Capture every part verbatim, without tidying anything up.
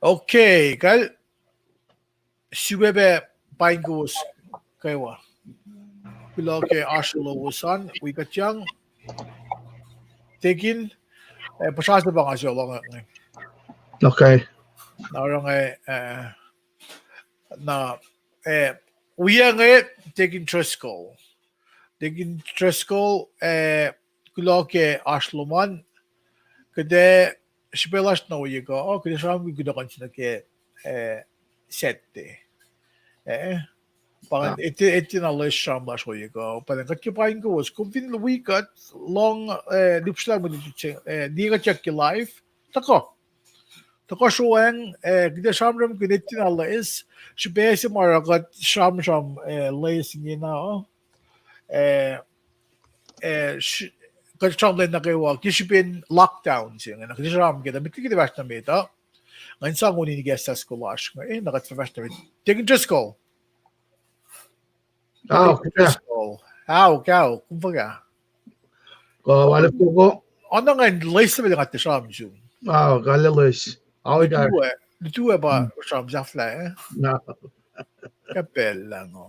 Okay, kal, sifilpac paing kowos kwewa. Kuloh ke oasr lowos an, wi kuht yang. Tekin, eh, puhsra se pa nga se lohng inge. Okay. Na oruh inge, eh, na, eh, wi inge, Tekin Driscoll. Tekin Driscoll, eh, kuloh ke oasr lom an, kuht ac srihpac lasr na ohiyac kuh, kuht ac sramsramkihn kunohkohn se nuh ke, eh, Saturday. Eh, pa ingacn, etuh na loes sram lasr ohiyac kuh, pa ingacn kuht ke paing kowos, kom fin wi kuht, lohng, eh, lihpsrelah mwe lutlut se, eh, liye kuht ke live, tuhkuh. Tuhkuh sroacng, eh, kuht ac sramsramkihn etuh na loes, srihpac se ma oruh kuht sramsram, eh, loes ingena, eh, eh, kuht sramsram lwen nuh kwewa ke srihpen lockdown se inge, na kuht sramsram ke, tuh met liki kuht fahsr nuh met uh, ngan sang uni in ikacslah soko lasr inge, eh, na kuht fahsr nuh met. Tekin Driscoll. Ao, Driscoll. Ao, kao, kom fuhkah? Kuh walef koko? Oacna ngan loes se pacl nga tiac sramsram sum. Ao, kal loes. Ao, lutu ac pa sramsram sahflah, eh? Kuh pacl lah ngo.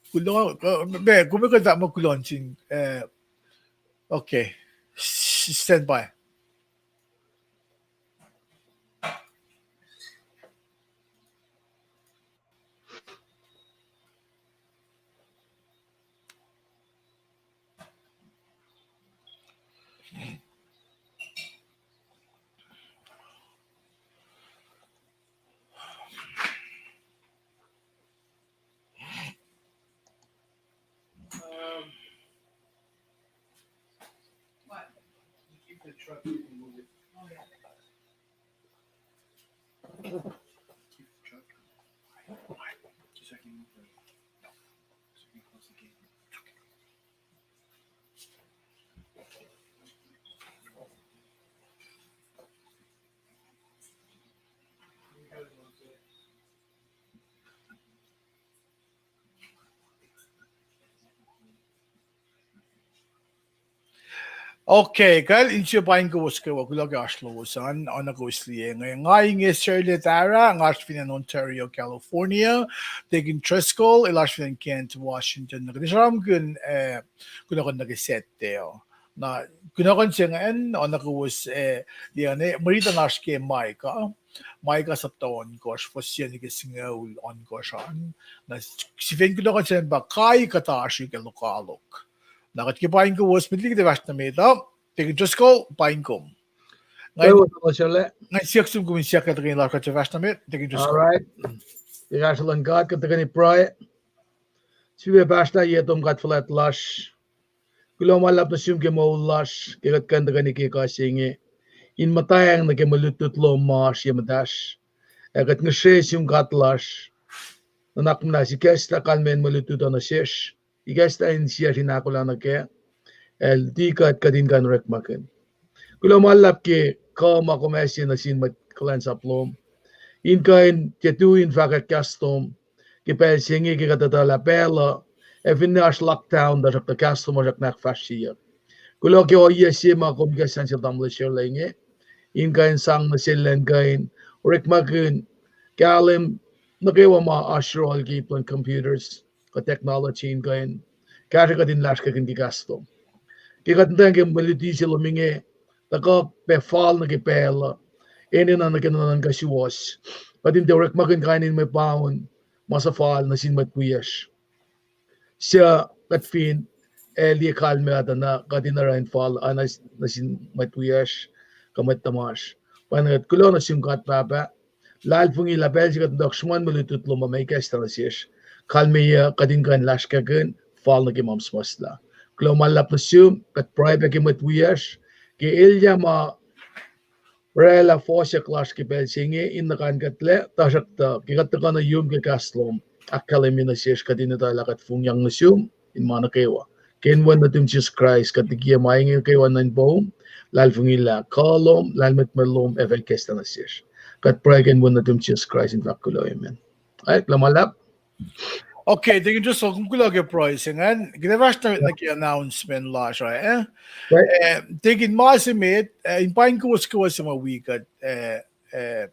Kuloh, eh, me, kom kuh in fahk muh kuloh nuh sin, eh, okay. Stand by. Okay, kal inse paing kowos kwewa, kuloh ke oasr lowos an, oacna kowos liye inge. Nga inge Serle Tara, nga oasr fin acn Ontario, California, Tekin Driscoll, el oasr fin acn Kent, Washington, na kuht sramsramkihn, eh, kunohkohn nuh ke Saturday uh. Na kunohkohn se ingacn, oacna kowos, eh, liye inge, mwe riti an oasr ke Micah, Micah sapta ohnkohsr, fuhs sie nuh ke singucul ohnkohsr an. Na sifacna kunohkohn se ingacn pa kai kuhtasrihk ac lokoalok. Na kuht ke paing kowos, met liki kuht fahsr nuh met uh, Tekin Driscoll, paing kom. Ngan siyuck sum kom in siyuck kuht tuhkweni lasr kuht fahsr nuh met, Tekin Driscoll. All right. Ke kahsruh luhn God, kuht tuhkweni pruhe. Sifilpac pahsrna ye tom God fuhlwact lasr. Kuloh ma luhlahp nuh sum ke moul lasr, ke kuht kuh in tuhkweni ke ekuh se inge in muhtwacng nuh ke mwe lutlut lom ma oasr ye muhtasr. Ac kuht ngihsre sum God lasr, nuhnak muhnahs ikacslah kalmacn mwe lutlut uh nuh sesr, ikacslah insiyacsr in ahkolah nuh kac, ac luti kuht kuht in kuh in orekmakihn. Kuloh ma luhlahp ke kuh ma kom ase nuh sin mwet kuhlwacnsap lom in kuh in tiac tui in fahkwack kahs lom ke pacl se inge ke kuht etuh lah pacl uh ac finne oasr lockdown tuhsruhktuh kahs lom uh srackna ahkfahsryeyuck. Kuloh ke ohiyac se ma kom ikacslah nuh sel tamuhlwel Serle inge in kuh in sang nuh sel elan kuh in orekmakihn kahlwem nuh kwewa ma oasr yohrohl ke ip luhn computers kuh technology in kuh in kahsrwe kuht in lasrkakihn ke kahs lom. Ke kuht muhtweng ke mwe luti se lom inge, tuhkuh pac fal nuh ke pacl uh, enenuh nuh ke nuhnuhnkuh suwohs. Kuht in tiac orekmakihn kain in mwe paun ma suhfal nuh sin mwet wiyacsr. Suc kuht fin ac liye kalmac uh tuh na kuht in oruh in fal uh nuh sin mwet wiyacsr kuh mwet tuhmasr. Pwacnwacng kuht kuloh nuh sum God Pahpah, luhlahlfongi lah pacl se kuht muhtwacwacack sruhmuhn mwe lutlut lom uh ma ikacslah nuh sesr, kalmeyac kuht in kuh in lasrkakihn fal nuh ke ma suhmuhslah. Kuloh ma luhlahp nuh sum, kuht pruhe pac ke mwet wiyacsr, ke elyah ma oraclah fohsack lasr ke pacl se inge in nuhnuhnkuhtlac, tuhsruhktuh ke kuht tuhkuh nuh yum ke kahs lom, ahkkahlwemye nuh sesr kuht in etuh lah kuht fongyang nuh sum in ma nuh kwewa. Ke inen Wen nuhtum Jisus Kraist kuht likiye ma inge kwewa nuh inpoum, luhlahlfongi lah kuh lom, lahlmwetmwet lom ac fah ikacslah nuh sesr. Kuht pruhe ke inen Wen nuhtum Jisus Kraist in fahk kuloh, amen. Kuloh ma luhlahp. Okay, Tekin Driscoll, kom kuloh ke pruhe se ingacn. Kuht ac fahsr nuh ke announcement lasr uh, eh? Tekin, ma se met, eh, in paing kowos kwewa suc ma wi kuht, eh, eh,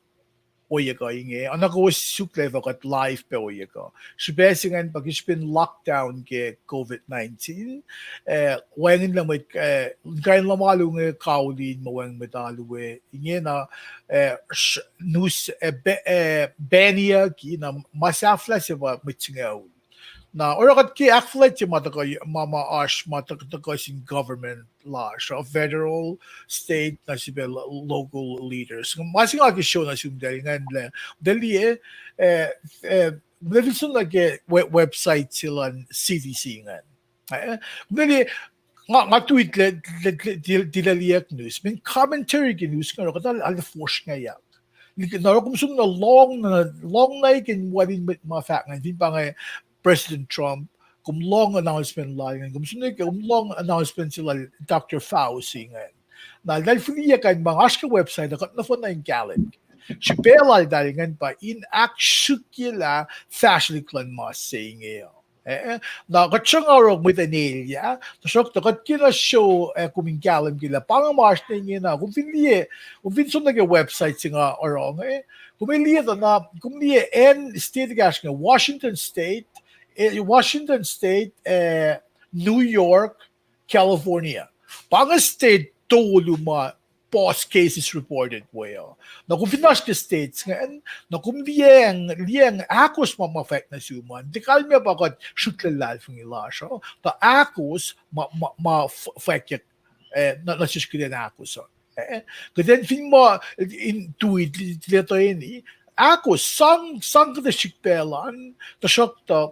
ohiyac kuh inge, oacna kowos suk lah efuh kuht live pac ohiyac kuh. Srihpac se ingacn pa ke srihpen lockdown ke COVID nineteen, eh, wacngihnlac mwet, eh, kain luhmah alu inge kauli in ma wacngihn mwet alu we ingena, eh, s-, nus, eh, be-, eh, baniyucki na ma sahflah se pa mwet singucul. Na oruh kuht ke ahkfuhlwactye ma tuhkuh, ma, ma oasr ma tuhkuh sin government lasr uh, federal, state, na srihpac lo-, local leaders. Ma se nga ke show nuh sum tahl ingacn lah, tahl liye, eh, eh, mwe fin som nuh ke we-, website se luhn C D C ingacn. Eh, tahl liye, nga, nga tweet lah, lah, lah, tilac liyeyuck news. Mweyen commentary ke news inge oruh kuht arlac fosrngahyak. Na oruh kom som nuh lohng, lohng nuh ke wacngihn mwet ma fahk ingacn, fin pa inge President Trump, kom lohng announcement lal ingacn, kom som nuh ke, kom lohng announcement se lal Doctor Fauci ingacn. Na eltahl fihliyac kain ma oasr ke website uh, kuht nohfohn na in kahlwem. Srihpac laltahl ingacn pa in ahksrihkye lah fahsrwelihk luhn ma se inge uh. Eh, na kuht sruhnga oruh mwet in elyah, tuhsruhktuh kuht kena show, eh, kom in kahlwem ke lah pa inge ma oasr ne ingena, kom fin liye, kom fin som nuh ke website se nga oruh inge, kom liye tuh na, kom liye acn state ekahsr inge, Washington State, eh, Washington State, eh, New York, California. Pa inge state tolu ma puhs cases reported we uh. Na kom fin oasr ke states ingacn, na kom liyacacng, liyacacng ahkos ma, ma fwack nuh sum an. Tiac kalmac pa kuht srihklac luhlahlfongi lasr uh, tuh ahkos ma, ma, ma f-, fwackyak, eh, nuh, nuh sesr kuht in ahkos uh. Eh, kuht in fin ma in tui tilac tuheni, ahkos sang, sang kuhtuh srihk pacl an, tuhsruhktuh,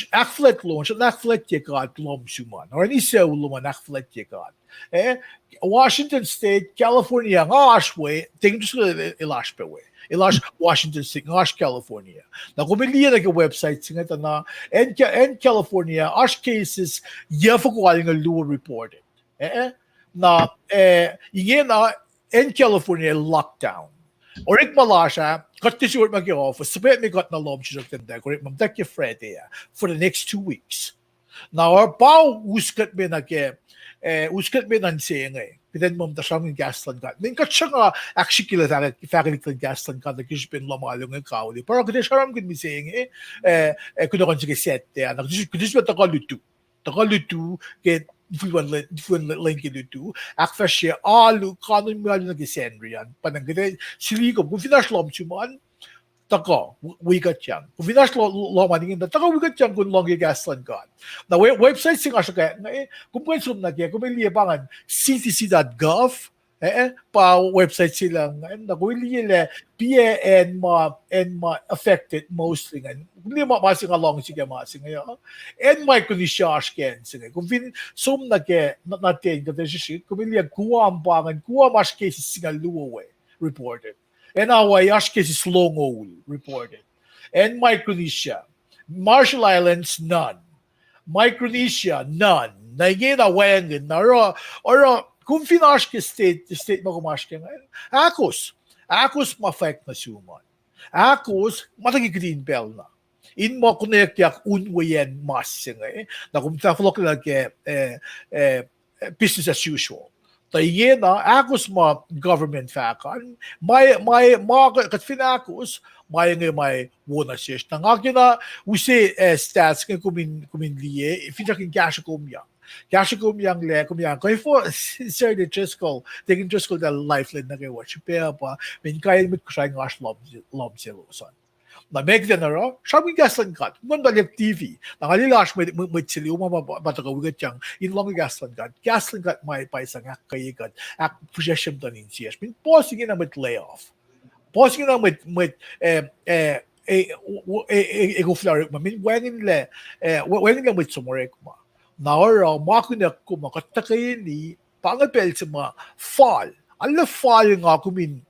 ahkfuhlwact lom, srackna ahkfuhlwactye God lohm sum an. Oruh in sucu lom an ahkfuhlwactye God. Eh, Washington State, California, nga oasr we, Deacon Driscoll el oasr pac we. El oasr Washington State, nga oasr California. Na kom liye nuh ke website se inge tuh na, acn Ca-, acn California, oasr cases, yac foko alngoul luo reported. Eh, na, eh, ingena, acn California lockdown. Orekma lasr ah, kuht tiac orekma ke office, suhpwacme kuht na lohm sesr uh, kuht in tuh orekma muhta ke Friday ah, for the next two weeks. Na oruh pa us kuht me nuh ke, eh, us kuht me nuh se inge, kuht in muh muhta sramsramkihn kahs luhn God. Mweyen kuht sruhnga ahksrihkye lah fahk-, fahkwelihk luhn kahs luhn God nuh ke srihpen lohm alu inge kauli. Pa oruh kuht ac sramsramkihn mihsenge, eh, eh, kunohkohn se ke Saturday ah, na kuht, kuht sifilpac tuhkuh lutu. Tuhkuh lutu ke fihl, fihl lwen ke lutu, ahkfahsrye alu, kanun mwe alu nuh ke Sacnri an. Pa ingacn kuht ac suli kom, kom fin oasr lohm sum an, tuhkuh, wi-, wi kuhtyang. Kom fin oasr lo-, lohm an ingena, tuhkuh wi kuhtyang kom lohng ke kahs luhn God. Na we-, website se nga sruhkwack inge, kom kuh in som nuh ke, kom liye pa ingacn C D C dot gov, eh, pa website se lah ingacn, na kom liye lah piac acn ma, acn ma affected mostly ingacn. Kom liye ma, ma se nga lohng sihk ma se inge uh. Acn Micronesia oasr ke acn se inge. Kom fin som nuh ke, na, na ten kuhtuh srihsrihk, kom liye Guam pa ingacn, Guam oasr cases singucul luo we reported. Acn Hawaii oasr cases longoul reported. Acn Micronesia, Marshall Islands, none. Micronesia, none. Na ingena wacngihn, na oruh, oruh, kom fin oasr ke state, state ma kom oasr ke ingacn, ahkos, ahkos ma fwack nuh sum an. Ahkos, ma tuh ke kihtin pacl na. In muh konweyuckyak un weacng mas se inge, na kom fah fohlohklac nuh ke, eh, eh, business as usual. Tuh ingena, ahkos ma government fahk an, ma, ma, ma kuht fin ahkos, ma inge ma wo nuh sesr. Na nga kena use, eh, stats inge kom in, kom in liye, finsrak in kahsruh komyang. Kahsruh komyang lah, komyang, kuh efuh Sarah Driscoll, Deacon Driscoll tuh lifeline nuh kwewa, srihpac pa, mweyen kain mwet Kosrae nga oasr lohm, lohm selos an. Na meac kuht in oruh, sramsramkihn kahs luhn God. Kom tuh liye T V. Na nga liye lah oasr mwet, mwet, mwet se luo ma, ma, ma tuhkuh wi kuhtyang in lohng kahs luhn God. Kahs luhn God ma pwacye sang ahkkweye kuht, ahkfihsracsrye muhtuhn insiyacsr. Mweyen puhs ingena mwet lay off. Puhs ingena mwet, mwet, eh, eh, eh, eh, koflah orekma. Mweyen wacngihnlac, eh, wa-, wacngihnlac mwet som orekma. Na oruh, ma kunuhk kom uh, kuht tuhkweni, pa inge pacl se ma fal. Arlac fal nga kom in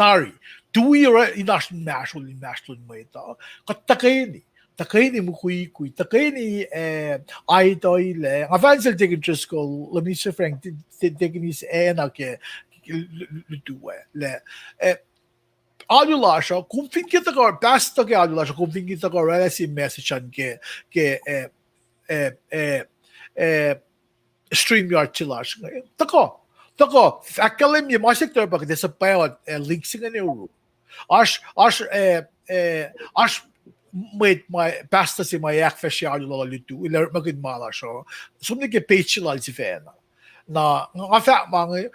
tari. Tui oruh in oasr inmahsrol, inmahsrol mwet uh. Kuht tuhkweni. Tuhkweni mukwikwi. Tuhkweni, eh, aituhlac. Nga fahk sel Deacon Driscoll, Minister Frank, Deacon is acn uh ke, ke lu-, lu-, lutu ah. Lah, eh, alu lasr uh, kom fin ke tuhkuh, pastor ke alu lasr uh, kom fin ke tuhkuh orwaclah sie message an ke, ke, eh, eh, eh, eh, StreamYard se lasr inge. Tuhkuh, tuhkuh, ahkkahlwemye ma se kuht oruh pa kuht ac suhpwac, eh, link se ingacn oruh. Oasr, oasr, eh, eh, oasr mwet ma pastor se ma ahkfahsrye alu lal lutu, el orekmakihn ma lasr uh, som nuh ke page lal sifacna. Na nga fahk ma inge,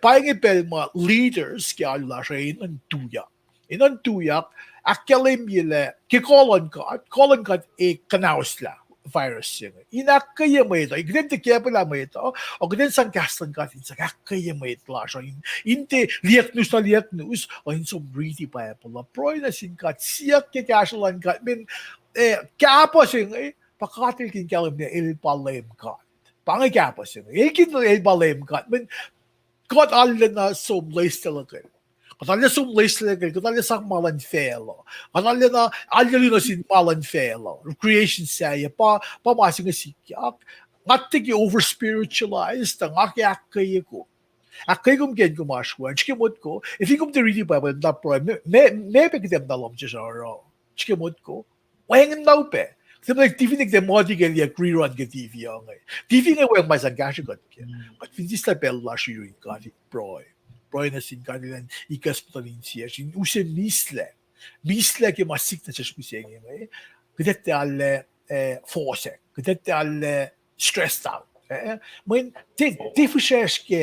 pa inge pacl ma leaders ke alu lasr uh enenuh in tuyak. Enenuh in tuyak, ahkkahlwemye lah ke kuh luhn God, kuh luhn God ac kuhnahoslah virus se inge. In ahkkweye mwet uh, kuht in tiac kacpwelah mwet uh, uh, kuht in sang kahs luhn God in sang ahkkweye mwet lasr uh, in, in tiac liyacacng us na liyacacng us, uh, in som riti Bible uh, pruhe nuh sin God, siyuck ke kahsruh luhn God, mweyen, eh, kahpah se inge, pa God El kihn kahlwem lah El pa Leum God. Pa inge kahpah se inge. El kihn El pa Leum God, mweyen kuht arulacna som loeslac luhkel. Kuht arulacna som loeslac luhkel, kuht arulacna sang ma luhn facluh. Kuht arulacna arulacna nuh sin ma luhn facluh. Creation sahyac, pa, pa ma se inge sikyak. Nga tiac ke over spiritualized, tuh nga ke ahkkweye kom. Ahkkweye kom ke acn kom oasr we. Srihke motko, fin kom tiac riti Bible, muhta pruhe, meac, meac, meac pac kuht ac muhta lohm sesr uh oruh? Srihke motko. Wacngihn na upac. Kuht ac muh T V, kuht ac muh tiac ke liye rerun ke T V uh inge. T V inge wacngihn ma sang kahsrwe kuht kac. Kuht fin sislah pacl lasr yurin God in pruhe. Pruhe nuh sin God elan ikacs muhtuhn insiyacsr in use mislac. Mislac ke ma sik nuh sesr mihsenge inge. Kuht etuh lah, eh, fohsack. Kuht etuh lah stressed out. Eh, mweyen tiac, tiac fihsracsr ke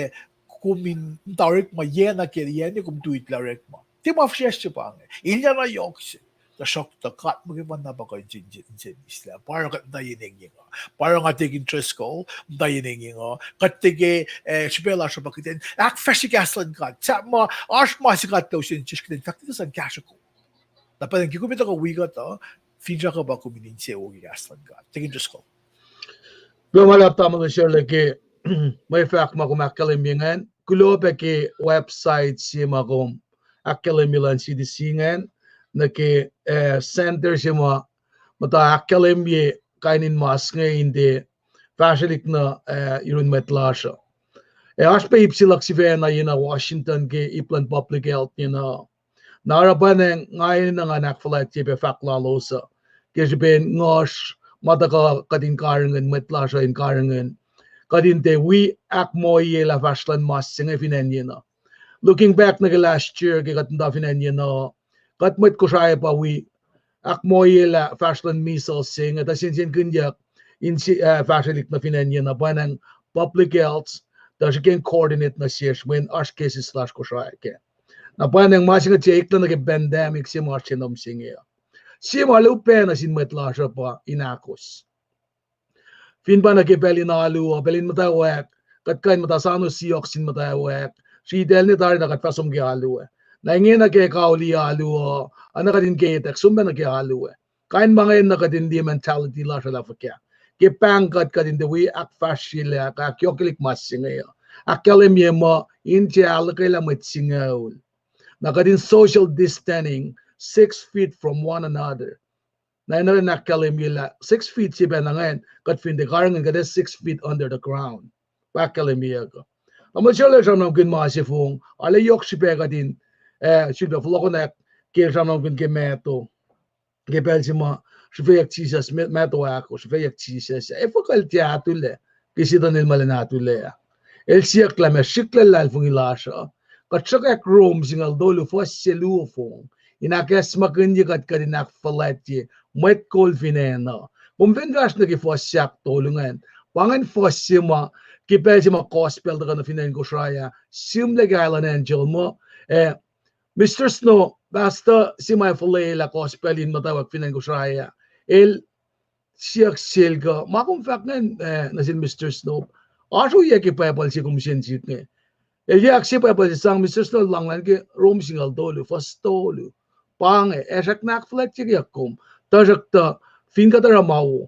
kom in muhta orekma yac na ke yac ne kom tuitlah orekma. Tiac ma fihsracsr se pa inge. Elyah na yohk se. Tuhsruhktuh God muhkwena pa kuh in se, in se, in se mislac. Pa oruh kuht muhta yen engyeng uh. Pa oruh nga tiac ke interest ko, muhta yen engyeng uh. Kuht tiac ke, eh, srihpac lasr uh pa kuht in ahkfahsrye kahs luhn God. Sahp ma, oasr ma se God tuh use nuh sesr kuht in fahk tuh sang kahsrwe ko. Na pwacnwacng ke kom etuh kuh wi kuht uh, finsrak uh pa kom in insewowo ke kahs luhn God. Tiac ke interest ko. Kuloh ma luhlahp tamuhlwel Sharla ke mwe fahk ma kom ahkkahlwemye ingacn. Kuloh pac ke website se ma kom ahkkahlwemye luhn C D C ingacn, nuh ke, eh, center se ma muhta ahkkahlwemye kain in mas inge in tiac fahsrwelihk nuh, eh, yurun mwet lasr uh. Eh, oasr pac ip se luhk sifacna yen uh Washington ke ip luhn public health yen uh. Na oruh pwacnwacng nga enenuh ngan ahkfuhlwactye pac fahk lalos uh ke srihpen nguhsr ma tuhkuh kuht in karihngihn, mwet lasr uh in karihngihn, kuht in tiac wi ahkmoyelah fahsr luhn mas se inge fin acn yen uh. Looking back nuh ke last year ke kuht muhta fin acn yen uh, kuht mwet Kosrae pa wi ahkmoyelah fahsr luhn measles se inge, tuh sensenkihnyuck in, eh, fahsrwelihk nuh fin acn yen uh, pwacnwacng public health, tuh srihke in coordinate nuh sesr mweyen oasr cases lasr Kosrae kac. Na pwacnwacng ma se inge tiac eklac nuh ke pandemic se ma oasr se nuh mihsenge uh. Sie ma luhpan nuh sin mwet lasr uh pa in ahkos. Fin pa nuh ke pacl in alu uh, pacl in muhtwacwacack, kuht kuh in muhta sano siok sin muhtwacwacack, sritacl ne tari na kuht fah som ke alu ah. Na ingena ke kauli alu uh, oacna kuht in ke etak som pac nuh ke alu ah. Kain ma inge na kuht in liye mentality lasr uh lah fuhkah. Ke pahng kuht, kuht in tiac wi ahkfahsryelah, ahkyohkelihk ma se inge uh. Ahkkahlwemye muh in tiac ahluhkwelah mwet singucul. Na kuht in social distancing six feet from one another. Na in oruh in ahkkahlwemye lah six feet se pacna ingacn, kuht fin tiac karihngihn, kuht ac six feet under the ground. Pa ahkkahlwemyeyuck uh. Tamuhlwel Sharla, sramsramkihn ma se fong, arlac yohk srihpac kuht in, eh, sulpac fohlohkohnak ke sramsramkihn ke Matthew. Ke pacl se ma srihfeyuck Jisus, Ma-, Matthew ahkosr, srihfeyuck Jisus, efuh kuh el tiac ahtuhlac ke Setuhn el ma elan ahtuhlac ah? El siyuck lah meac srihklac luhlahlfongi lasr uh. Kuht sruhkwack Rom singucul tolu fuhs se luo fong in ahkacsmakihnye kuht, kuht in ahkfuhlwactye mwet kol fin acn uh. Kom fin fahsr nuh ke fuhs se ahktolu ingacn, pa ingacn fuhs se ma, ke pacl se ma gospel tuhkuh nuh fin acn Kosrae ah, sihmlac ke Island Angel muh, eh, Mister Snow, pastor se ma fuhlwelah gospel in muhtwacwacack fin acn Kosrae ah, el siyuck sel kuh, ma kom fahk ingacn, eh, nuh sel Mister Snow, oasr ohiyac ke Bible se kom sen sik inge? El yac ahkse Bible se sang Mister Snow, langlan ke Rom singucul tolu fuhs tolu. Pa inge, ac srackna ahkfuhlwactyeyuck kom. Tuhsruhktuh, fin kuht oruh ma wo,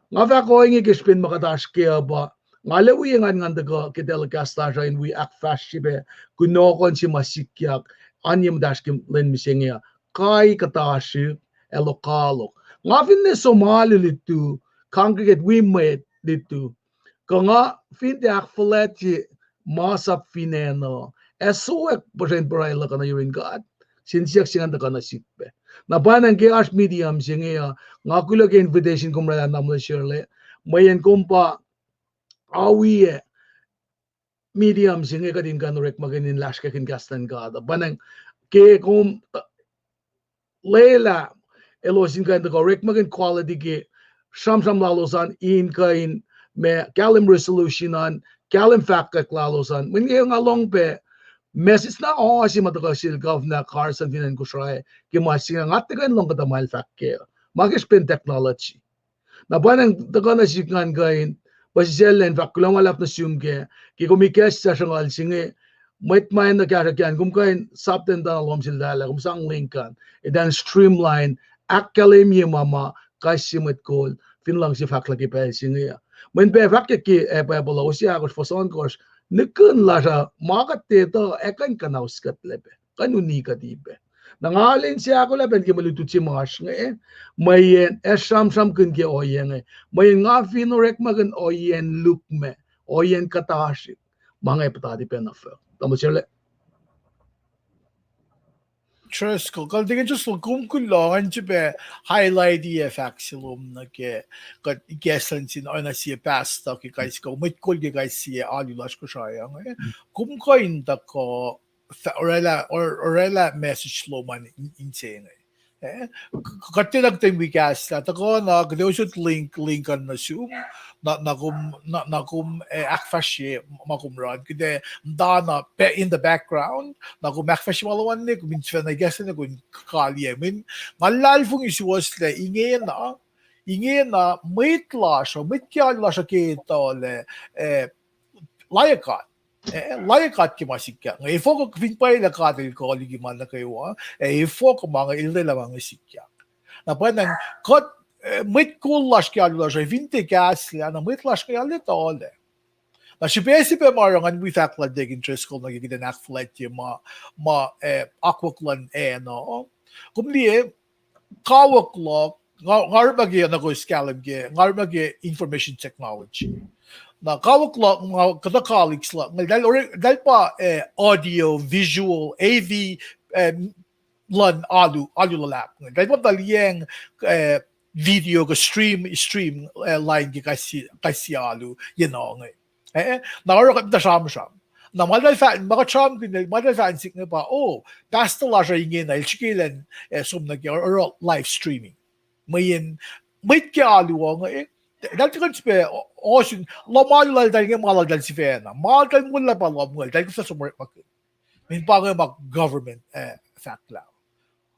nga fahk ohinge ke srihpen ma kuht oasr kac uh pa, nga arlac wi engan ngan tuhkuh ke telecast lasr uh in wi ahkfahsrye pac kunohkohn se ma sikyak, oan ye muhtahsr ke lwen mihsenge uh, kai kuhtasrihk ac lokoalok. Nga finne som alu lutu, congregate wi mwet lutu, kuh nga fin tiac ahkfuhlwactye masap fin acn uh, ac sowack puhsren pruhe luhk uh nuh yurin God, sin siyuck se ingacn tuhkuh nuh sihk pac. Na pwacnwacng ke oasr medium se inge uh, nga kuloh ke invitation kom oraclah, tamuhlwel Sharla, mweyen kom pa ohiyac medium se inge kuht in kuh in orekmakihn in lasrkakihn kahs luhn God. Pwacnwacng ke kom lwelah elos in kuh in tuhkuh orekmakihn quality ke sramsram lalos an in kuh in ma kahlwem resolution an, kahlwem fahkwack lalos an. Mweyen nga lohng pac message na oasr ma tuhkuh sel Governor Carson fin acn Kosrae ke ma se inge, nga tiac kuh in lohng kuhtuh ma el fahk kac. Ma ke srihpen technology. Na pwacnwacng tuhkuh nuh sihk ngan kuh in, pa sisacl in fahk kuloh ma luhlahp nuh sum kac, ke kom ikacslah sruhnguhl se inge, mwet ma enenuh kahsruh ke an, kom kuh in sapta in tuh na lohm sel tala, kom sang link an, etan streamline, ahkkahlwemye ma ma kais sie mwet kol fin luhngse fahk lah ke pacl se inge uh. Mweyen pac fahk ke, eh, Bible uh, Hosea ahkosr fuhs ohnkohsr, nihkihn lasr uh ma kuht etuh ac kuh in kuhnaus kuhtlac pac, kuh in uni kuht pac. Na nga lwen se ahkolah pacl ke mwe lutlut se ma oasr inge, mweyen ac sramsramkihn ke ohiyac inge, mweyen nga fin orekmakihn ohiyacn lukmac, ohiyacn kuhtasrihk, ma inge puhtati pac nuh fac. Tamuhlwel Sele. Driscoll, kuht tikin just lun kom kuloh, ngan srihpac highlight-i fahk se lom nuh ke, kuht ikacslah nuh sin oacna sie pastor ke kais kuh mwet kol ke kais sie alu lasr Kosrae inge. Kom kuh in tuhkuh orwaclah, orwaclah message lom an in, inse inge. Eh, kuht tiacna kuht in wi kahslah, tuhkuh na kuht ac usot link, link an nuh sum, na, na kom, na, na kom, eh, ahkfahsrye ma kom run, kuht ac muhta na in the background, na kom ahkfahsrye ma luhn ne, kom in sifacna ikacslah ne kom in kaliyac. Mweyen nga luhlahlfongi suwohs lah ingena, ingena mwet lasr uh, mwet ke alu lasr uh ke etuh lah, eh, laye God. Eh, laye God ke ma sikyak inge. Efuh kuh fin pwacye lah God el kuh liki ma nuh kwewa, eh, efuh kuh ma inge el lwelah ma inge sikyak. Na pwacnwacng kuht, eh, mwet kol lasr ke alu lasr uh fin tiac kahslah, na mwet lasr inge arlac etuh lah. Na srihpac se pac ma oruh ngan wi fahk lah tikin Driscoll nuh ke kuht in ahkfuhlwactye ma, ma, eh, akwuck luhn acn uh. Kom liye, kawuck luhk, nga, nga orekma ke, na kowos kahlwem ke, nga orekma ke information technology. Na kawuck luhk, nga, kuhtuh colleagues luhk, nga, eltahl pa, eh, audio, visual, A V, eh, luhn alu, alu luhlahp. Eltahl pa muhta liyacacng, eh, video kuh stream, stream, eh, line ke kais sie, kais sie alu, you know, inge. Eh, na oruh kuht muhta sramsram. Na ma eltahl fah-, ma kuht sramsramkihn, ma eltahl fahk nuh sihk inge pa, oh, pastor lasr uh ingena, el srihke elan, eh, som nuh ke, oruh live streaming. Mweyen, mwet ke alu uh inge, eltahl tiac kuh in srihpac, ohsun, lohm alu lal eltahl inge ma lal eltahl sifacna. Ma eltahl molwelah pa lohm, eltahl kuh fah som orekmakihn. Mweyen pa inge ma government, eh, fahk lah.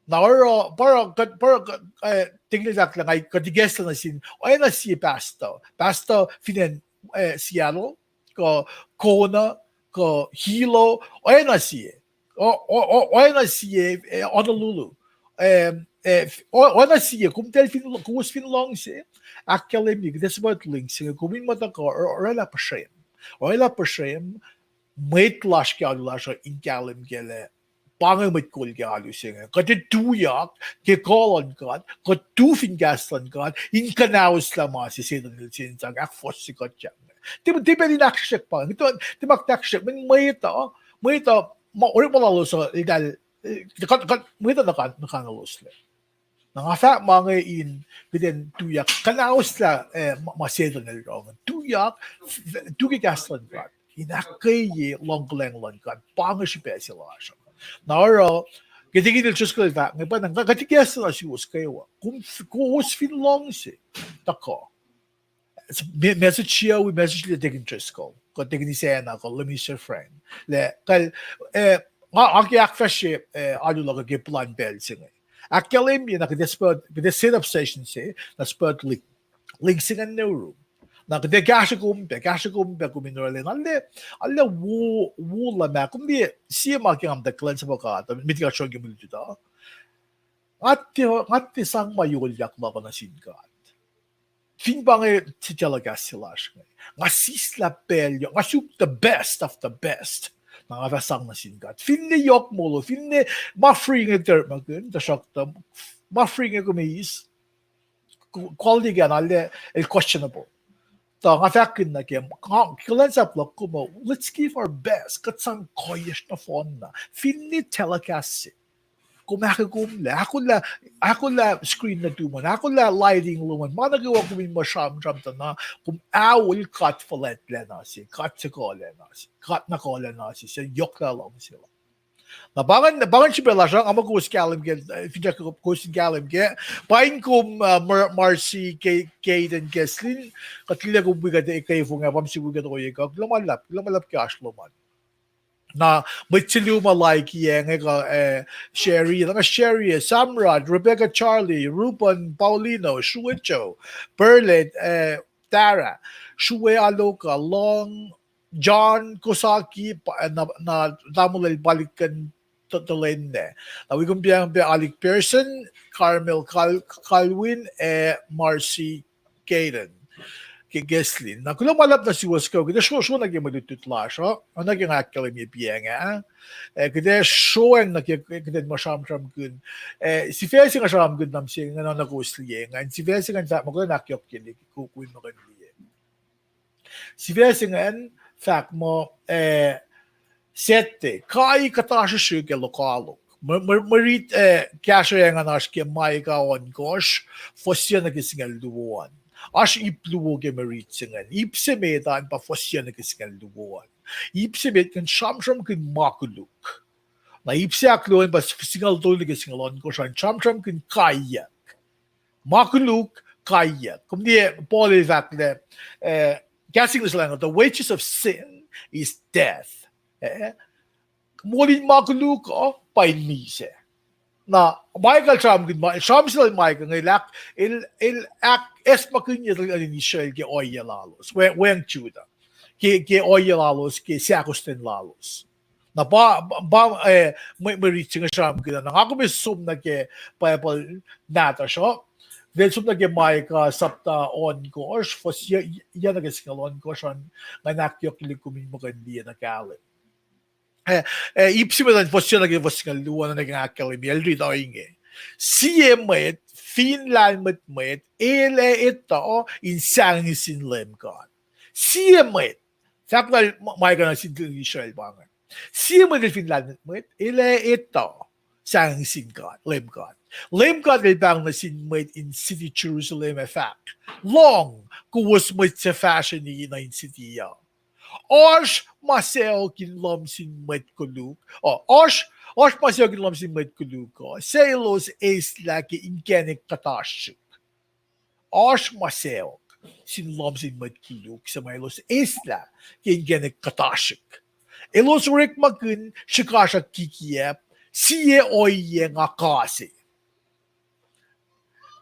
Na oruh, pa oruh, kuht, pa oruh, kuht, eh, tikin fahk lah, nga kuht ikacslah nuh sin, oacna sie pastor. Pastor fin acn, eh, Seattle, kuh Kona, kuh Hilo, oacna sie. O, o, o, oacna sie, eh, Honolulu. Em, eh, o, oacna sie, komtahl fin, kowos fin luhngse, ahkkahlwemye, kuht ac suhpwacr link se inge, kom in muhta kuh, or-, orwaclah puhsrem. Orwaclah puhsrem, mwet lasr ke alu lasr uh in kahlwem kac lah, pa inge mwet kol ke alu se inge. Kuht ac tuyak ke kuh luhn God, kuht tu fin kahs luhn God, in kuhnahoslah ma se Setuhn el sensen ahkfohsye kuht sahk. Tiac, tiac pacl in ahksrihksrihk pa inge, tiac ma ahksrihksrihk, mweyen mwet uh, mwet uh, ma, orekma lalos uh, eltahl, eh, kuht, kuht, mwet uh nuh kan, nuh kan elos lac. Na nga fahk ma inge in kuht in tuyak kuhnahoslah, eh, ma, ma Setuhn el rong. Tuyak, f-, f-, tu ke kahs luhn God. In ahkkweye luhngkuhlwacng luhn God. Pa inge srihpac se lasr uh. Na oruh, kuht tikin el just kuh fahk inge, pa na kuht ikacslah nuh suwos kwewa. Kom, kowos fin luhngse, tuhkuh. Me-, message se uh, wi message lah tikin Driscoll, kuh tikin Isacna, kuh Lemisacn Frank. Lah, kal, eh, nga, nga ke ahkfahsrye, eh, alu luhk uh ke plwacn pacl se inge. Ahkkahlwemye na kuht ac suhpwacr, kuht ac set up session se, na suhpwacr link, link se ingacn nuh yurum. Na kuht ac kahsre kom pac, kahsre kom pac kom in orwaclah. Arlac, arlac wo, wo luhmah, kom liye sie ma ke nga muhta kuhlwacnsapuh God, met nga sroang ke mwe lutlut uh. Nga tiac, nga tiac sang ma yohkyak luhk uh nuh sin God. Fin pa inge telecast se lasr inge, nga sislah pacl yohk, nga suk the best of the best. Na nga fah sang nuh sin God. Finne yohk molo, finne ma free inge ter ma kin, tuhsruhktuh ma free inge kom eis, quality ke an arlac el questionable. Tuh nga fahkkihn nuh ke, nga, kuhlwacnsap luhk kom uh, let's give our best. Kuht sang kuhiyacsr nohfohnna. Finne telecast se, kom ahkolah, ahkolah, ahkolah screen nuhtum an, ahkolah lighting lom an, ma nuh kwewa kom in muh sramsram tuh na, kom ahol God fuhlwactlacna se, God se kuhlacna se, God na kuhlacna se, se yohklah luhngse lal. Na pa ingacn, pa ingacn srihpac lasr uh, nga muh kowos kahlwem ke, eh, finsrak kowos in kahlwem ke, pa in kom, uh, Mar-, Marcy K-, Kayden Keslin, kuht liye kom wi kuht ke fong ah, pa msi wi kuht ohiyac kuh, kuloh ma luhlahp, kuloh ma luhlahp ke oasr lom an. Na mwet se luo ma like-iyac inge kuh, eh, Sherry, na nga Sherry, eh, Samrat, Rebecca Charlie, Ruben Paulino, Shuecho, Perlet, eh, Tara, Shue Aloka, Long, John Kosaki, pa-, na, na tamuhlwel Palikan T-, Tulenne. Na wi kom pia, pia Alec Pearson, Carmel Cal-, Calvin, eh, Marcy Kayden, Ke-, Keslin. Na kuloh ma luhlahp nuh suwos kwewa, kuht ac sro-, sro nuh ke mwe lutlut lasr uh, oacna ke nga ahkkahlwemye piacng ah. Eh, kuht ac sroacng nuh ke, kuht in ma sramsramkihn. Eh, sifac se nga sramsramkihn na mihsenge ingacn, oacna kowos liye ingacn, sifac se ingacn fahk muh kuht in ahkyohkye liki ku-, kuh in muh kuh in liye. Sifac se ingacn fahk muh, eh, Sete, kai kuhtasrihsrihk ac lokoalok. Mwe, mwe, mwe rit, eh, kahsrweacng an oasr ke Micah ohnkohsr, fuhs sie nuh ke singucul luo an. Oasr ip luo ke mwe rit se ingacn. Ip se met an pa fuhs sie nuh ke singucul luo an. Ip se met ingacn sramsramkihn ma koluk. Na ip se ahkluo an pa singucul tolu nuh ke singucul ohnkohsr an, sramsramkihn kaiyuck. Ma koluk, kaiyuck. Kom liye Paul el fahk lah, eh, kahs English lah, the wages of sin is death. Eh, moul in ma koluk uh pa in misac. Na Micah el sramsramkihn ma, sramsram se lal Micah inge el ahk, el, el ahkacsmakihnye tuhlihk nuhtin Israel ke ohiyac lalos, we-, weacng Judah, ke, ke ohiyac lalos, ke seahkostwen lalos. Na pa, pa, pa, eh, mwe, mwe rit se inge sramsramkihn, na nga kom som nuh ke Bible nahtuhsr uh, el som nuh ke Micah sapta ohnkohsr, fuhs yac, yac nuh ke singucul ohnkohsr an, nga ahkyohkye liki kom in muh kuh in liye na kahlwem. Eh, eh, ip se met an fuhs se nuh ke fuhs singucul luo an, nuh ke nga ahkkahlwemye, el riti ohinge: Sie mwet, fin lahlmwetmwet, el ac etuh in sahngweng sin Leum God. Sie mwet, fahk lal Ma-, Micah nuh sin tuhlihk Israel pa inge. Sie mwet el fin lahlmwetmwet, el ac etuh sahngweng sin God, Leum God. Leum God el pahng nuh sin mwet in city Jerusalem ac fahk, Lohng, kowos mwet suc fahsrweni nuh in city uh. Oasr ma sacohk in lohm sin mwet koluk, uh, oasr, oasr ma sacohk in lohm sin mwet koluk uh, suc elos eislah ke inkacnek kuhtasrihk. Oasr ma sacohk sin lohm sin mwet koluk, suc ma elos eislah ke inkacnek kuhtasrihk. Elos orekmakihn srihkasrak kikiacp, sie ohiyac nga kase.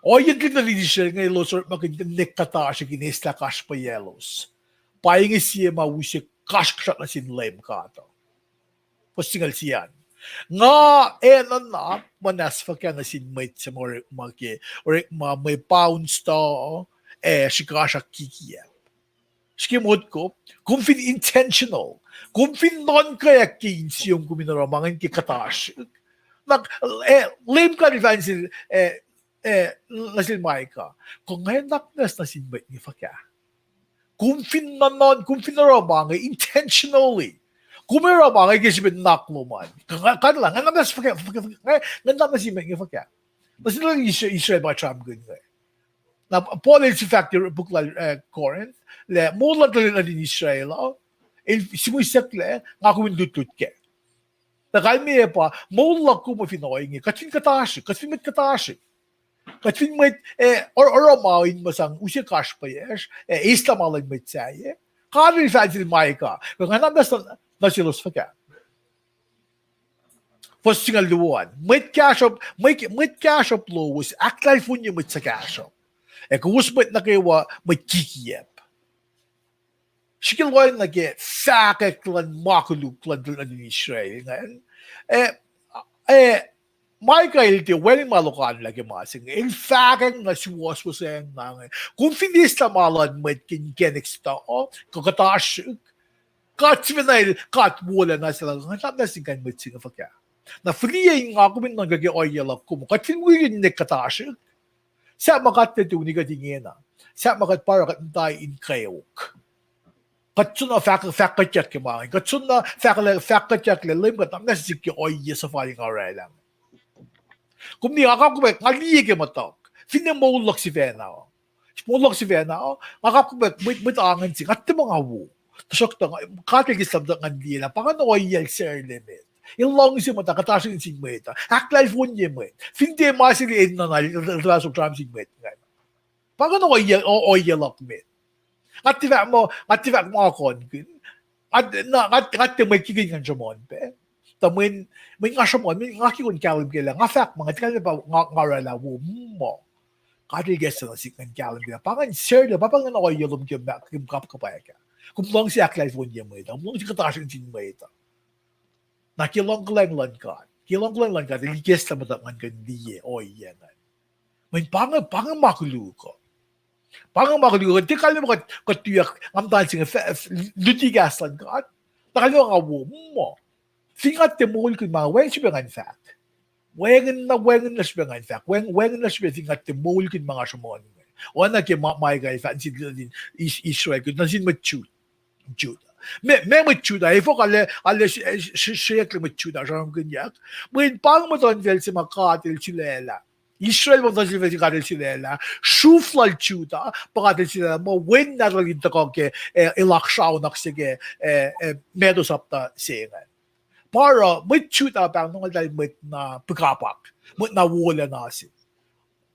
Ohiyacn tuhlihk nuhtin Israel inge elos orekmakihn inkacnek kuhtasrihk in eislah kasrpwacyelos. Pa inge sie ma use kasrkuhsrak nuh sin Leum God uh. Fuhs singucul sie an. Nga ac nuhnak muhnahs fuhkah nuh sin mwet suc ma orekma ke, orekma mwe pound sto, ac srihkasrak kikiacp. Srihke motko, kom fin intentional, kom fin nuhnkweyuck ke insiyom kom in oruh ma ingacn ke kuhtasrihk. Na, eh, Leum God el fahk nuh sel, eh, eh, nuh sel Micah, kuh nga ac nuhnak muhnahs nuh sin mwet inge fuhkah? Kom fin nuhnuhnkuh, kom fin oruh ma inge intentionally, kom oruh ma inge ke srihpen nuhnak lom an, kuh nga, kuh nga nuhnak muhnahs fuhkah, fuhkah, fuhkah, nga, nga nuhnak nuh sin mwet inge fuhkah? Nuh sin tuhlihk Is-, Israel ma sramsramkihn inge. Na Paul el sifil fahk ke puk lal, eh, Corinth, lah moul luhn tuhlihk nuhtin Israel uh, el sihmihsyucklac, nga kom in lutlut kac. Na kalmeyac pa, moul luhk kom fin ohinge, kuht fin kuhtasrihk, kuht fin mwet kuhtasrihk. Kuht fin mwet, eh, or-, oruh ma in muh sang use kasrpwacyacsr, eh, eislah ma luhn mwet sahyac. God el fahk nuh sel Micah, kuh nga nuhnak muhnahs nuh selos fuhkah? Fuhs singucul luo an. Mwet kahsruhp, mwet, mwet kahsruhp lowos ahklahlfonye mwet suhkahsruhp, ac kowos mwet nuh kwewa mwet kikiacp. Srihke lohacng nuh ke fahkwack luhn ma koluk luhn tuhlihk nuhtin Israel ingacn. Eh, eh, Micah el tiac wacngihn ma lokoalok ke ma se inge. El fahkwack na suwohswohsacng na inge. Kom fin eislah ma luhn mwet ke inkacnek sto, kuh kuhtasrihk, God sifacna el, God wolacna se lah, nga nuhnak muhnahs nuh sin kain mwet se inge fuhkah? Na fihliyac in nga kom in nuhnkuh ke ohiyac luhk kom, kuht fin wi inkacnek kuhtasrihk, sahp ma kuht tiac tuni kuht ingena. Sahp ma kuht pa oruh kuht muhta in kweok. Kuht soenna fahk, fahk kuhtyak ke ma inge. Kuht soenna fahk, fahk kuhtyak lah Leum God nuhnak muhnahs sihk ke ohiyac suhfal nga orwaclah. Kom liye, nga kapkapwack, nga liye ke muhtuhk. Finne moul luhk sifacna, moul luhk sifacna, nga kapkapwack mwet, mwet angen se, nga tiac muh nga wo. Tuhsruhktuh, God el ke slam tuh ngan liye lah pa ingacn ohiyac el sarla met. El luhngse mwet ah, kuhtasrihk nuh sin mwet ah, ahklahlfonye mwet. Fin tiac ma se el enenuh na el, el, el, el, el, el, el, el, el, Pa ingacn ohiyac, o-, ohiyac luhk met. Nga tiac fahk muh, nga tiac fahk muh nga kohnkihn. Nga, na, nga, nga tiac mwe kikihn ngan sruhmuhn pac. Tuh mweyen, mweyen nga sruhmuhn, mweyen nga ke kuh in kahlwem kac lah, nga fahk muh, nga tiac kahlwem pa nga, nga oraclah wo, muh. God El ikacslah nuh sihk ngan kahlwem kac lah, pa ingacn sarla, pa, pa ingacn ohiyac lom ke ma, ke kapkapwack ah. Kom luhngse ahklahlfonye mwet ah, kom luhngse kuhtasrihk nuh sin mwet ah. Na ke luhngkuhlwacng luhn God, ke luhngkuhlwacng luhn God, El ikacslah muhtuhk ngan kuh in liye ohiyac ingacn. Mweyen pa inge, pa inge ma koluk uh. Pa inge ma koluk uh, tiac kalmac muh kuht, kuht tuyak, nga muhta se inge, f-, f-, luti kahs luhn God. Na kalmac nga wo, muh. Fin nga tiac moulkihn ma, wacngihn srihpac ngan fahk. Wacngihn na, wacngihn na srihpac ngan fahk. Wacng-, wacngihn na srihpac fin nga tiac moulkihn ma nga sruhmuhn inge. Oacna ke ma, Micah el fahk nuh sin, nuh sin Is-, Israel, nuh sin mwet Ju-, Judah. Meac, meac mwet Judah, efuh arlac, arlac s-, s-, s-, sreyucklac mwet Judah, sramsramkihnyuck. Mweyen pa inge muhtuhnfacl se ma God El sulaclah. Israel pa muhtuhnfacl se God El sulaclah. Sruhf lal Judah, pa God El sulaclah, muh wen nahtuhl in tuhkuh ke, eh, elos sraonak se ke, eh, eh, Matthew sapta se ingacn. Pa oruh, mwet Judah pa inge eltahl mwet na pihkapak, mwet na wolacna se.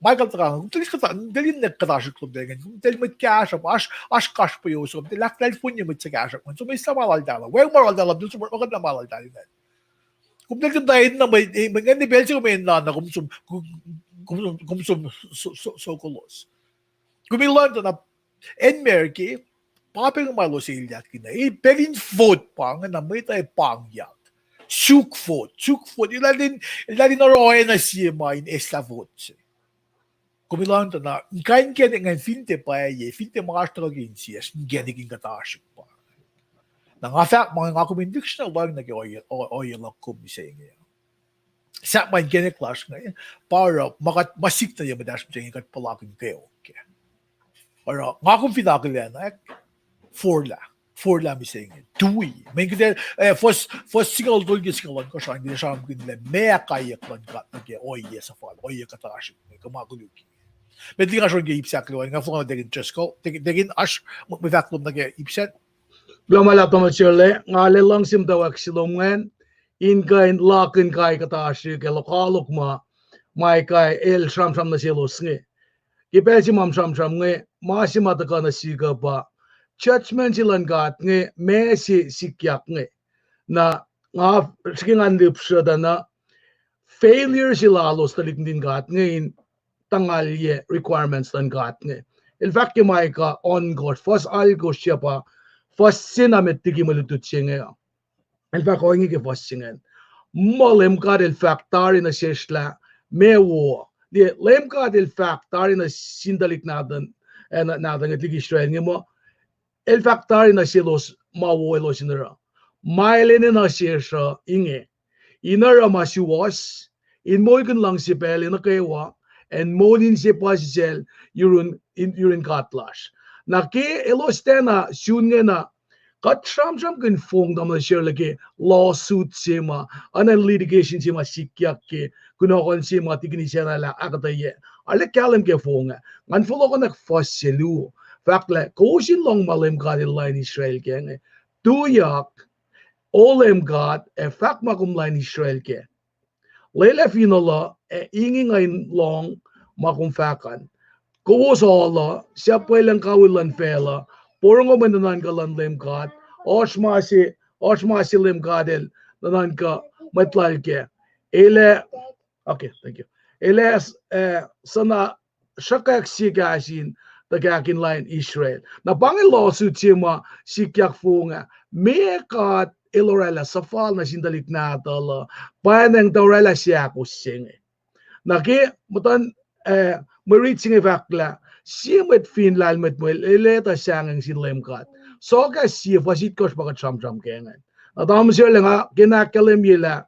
Michael tuhkuh, kom tiac kuhta-, kom tiac liye kuhtasrihk lom pacl ingacn, kom tiac mwet kahsruhp, oasr, oasr kasrpowos, kom tiac ahklahlfonye mwet suc kahsruhp ingacn, som eslah ma laltahl uh, wacngihn ma laltahl uh, kom som orekmakihn ma laltahl ingacn. Kom tiac muhta enenuh mwe, eh, mwe, ingacn pacl se kom enenuh na kom som, kom, kom som, so, so, so kolos. Kom in lohng tuh na, acn America, pa pacl ma elos elyah kihn ah, eh, pacl in vote pa inge na mwet ah pangyak. Suk vote, suk vote, eltahl in, eltahl in oruh oacna sie ma in eslah vote se. Kom in lohng tuh na, in kain inkacnek ingacn fin tiac pwacye, fin tiac ma oasr tuhkuh ke insiyacsr, inkacnek in kuhtasrihk pa. Na nga fahk ma nga kom in lihksreni lohng nuh ke ohiyac, o-, ohiyac luhk kom mihsenge. Sahp ma inkacnek lasr inge, pa oruh, ma kuht, ma sik nuh ye muhtahsr mihsenge kuht puhlakihn kweok kac. Oruh, nga kom fin akihlenak, forlah, forlah mihsenge, tui. Mweyen kuht, eh, fuhs, fuhs singucul tolu ke singucul ohnkohsr an, kuht sramsramkihn lah meac kaiyuck luhn God nuh ke ohiyac suhfal, ohiyac kuhtasrihk, kuh ma koluk. Met liki nga srohng ke ip sahk luo an, nga fohlohk nuh Deacon Driscoll, Deacon, Deacon, oasr mwe fahk lom nuh ke ip sacn. Kuloh ma luhlahp tamuhlwel Sirlac, nga arlac luhngse muhtwacwacack se lom ingacn, in kuh in lakihn kai kuhtasrihk ac lokoalok ma, ma kai el sramsram nuh selos inge. Ke pacl se ma sramsram inge, ma se ma tuhkuh nuh sihk uh pa, judgment se luhn God inge, meac se sikyak inge. Na nga srihke ngan lihpsruhtuhna, failure se lalos tuhlihk nuhtin God inge in tuhngalye requirements luhn God inge. El fahk ke Micah ohnkohsr, fuhs alkohsr se pa, fuhs se na met liki mwe lutlut se inge. El fahk ohinge ke fuhs se ingacn. Muh Leum God El fahk tari nuh sesr lah meac wo. Liye, Leum God El fahk tari nuh sin tuhlihk nahtuh, eh, nahtuh inge tuhlihk Israel inge muh, El fahk tari nuh selos ma wo elos in oruh. Ma El enenuh sesr uh inge. In oruh ma suwohs, in moulkihn luhngse pacl nuh kwewa, ac moul inse puhsisacl yurin, in, yurin God lasr. Na ke elos tiacna sun ingena, kuht sramsramkihn fong tamuhlwel Sirlac ke lawsuit se ma, oacna litigation se ma sikyak ke kunohkohn se ma tikin Isacn ah ahkuhtweyac. Arlac kahlwem ke fong ah. Ngan fohlohkohnak fuhs se luo. Fahk lah, kowos in lohng ma Leum God El lain Israel kac inge. Tuyak, O Leum God, ac fahk ma kom lain Israel kac. Lwelah finohl uh, ac inge nga in lohng ma kom fahk an. Kowos oal uh, sahp pwelucng kawihl luhn facluh, porongo mwe nuhnuhnkuh luhn Leum God, oasr ma se, oasr ma se Leum God El nuhnuhnkuh mwet Lal kac. El ac, okay, thank you. El ac, eh, suhna sruhkwack sie kahs in tuhkahk in lain Israel. Na pa inge lawsuit se ma sikyak fong ah, meac God El oraclah suhfal nuh sin tuhlihk nahtuhl uh, pwacnwacng tuh oraclah seahkos se inge. Na ke muhtuhn, eh, mwe rit se inge fahk lah, sie mwet fin lahlmwetmwet el etuh sahngweng sin Leum God. Sohkahs sie fuhs itkohsr pa kuht sramsram ke ingacn. Na tamuhlwel Sirlac, nga kena ahkkahlwemye lah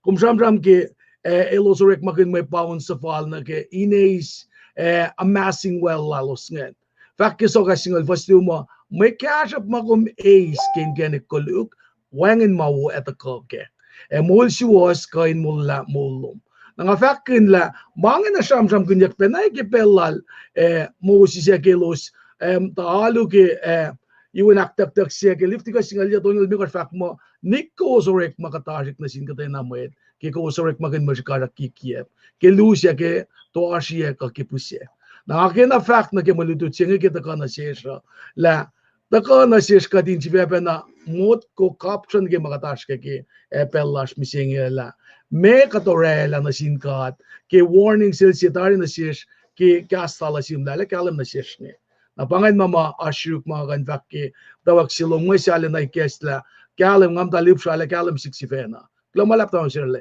kom sramsram ke, eh, elos orekmakihn mwe paun suhfal nuh ke in eis, eh, amassing wealth lalos ingacn. Fahk ke Sohkahs singucul fuhs luo muh, mwe kahsruhp ma kom eis ke inkacnek koluk, wacngihn ma wo ac tuhkuh kac. Ac moul suwohs kuh in molwelah moul lom. Na nga fahkkihn lah, ma inge na sramsramkihnyuck pacna ke pacl lal, eh, Moses ac ke elos, eh, tuh alu ke, eh, Iwen ahktucktuck se ke Leviticus singucul yac tolngoul limekohsr fahk muh, nik kowos orekma kuhtasrihk nuh sin kuhtwena mwet, ke kowos orekmakihn mwe srihkasrak kikiacp, ke lusac, ke toasriyac, kuh ke pihsac. Na nga kena fahk nuh ke mwe lutlut se inge ke tuhkuh nuh sesr uh, lah tuhkuh nuh sesr kuht in sifacpacna motko kapsrah nuh ke ma kuht oasr kac ke, ac pacl lasr mihsenge lah meac kuht orwaclah nuh sin God ke warning sel se tari nuh sesr ke kahs lal uh sihmlac lah kahlwem nuh sesr inge. Na pa ingacn ma ma oasr yuruk ma nga kuh in fahk ke, tuhkuh se lom nge sale na ikacslah kahlwem, nga muhta lihpsrlah kahlwem sik sifacna. Kuloh ma luhlahp Tamuhlwel Serle.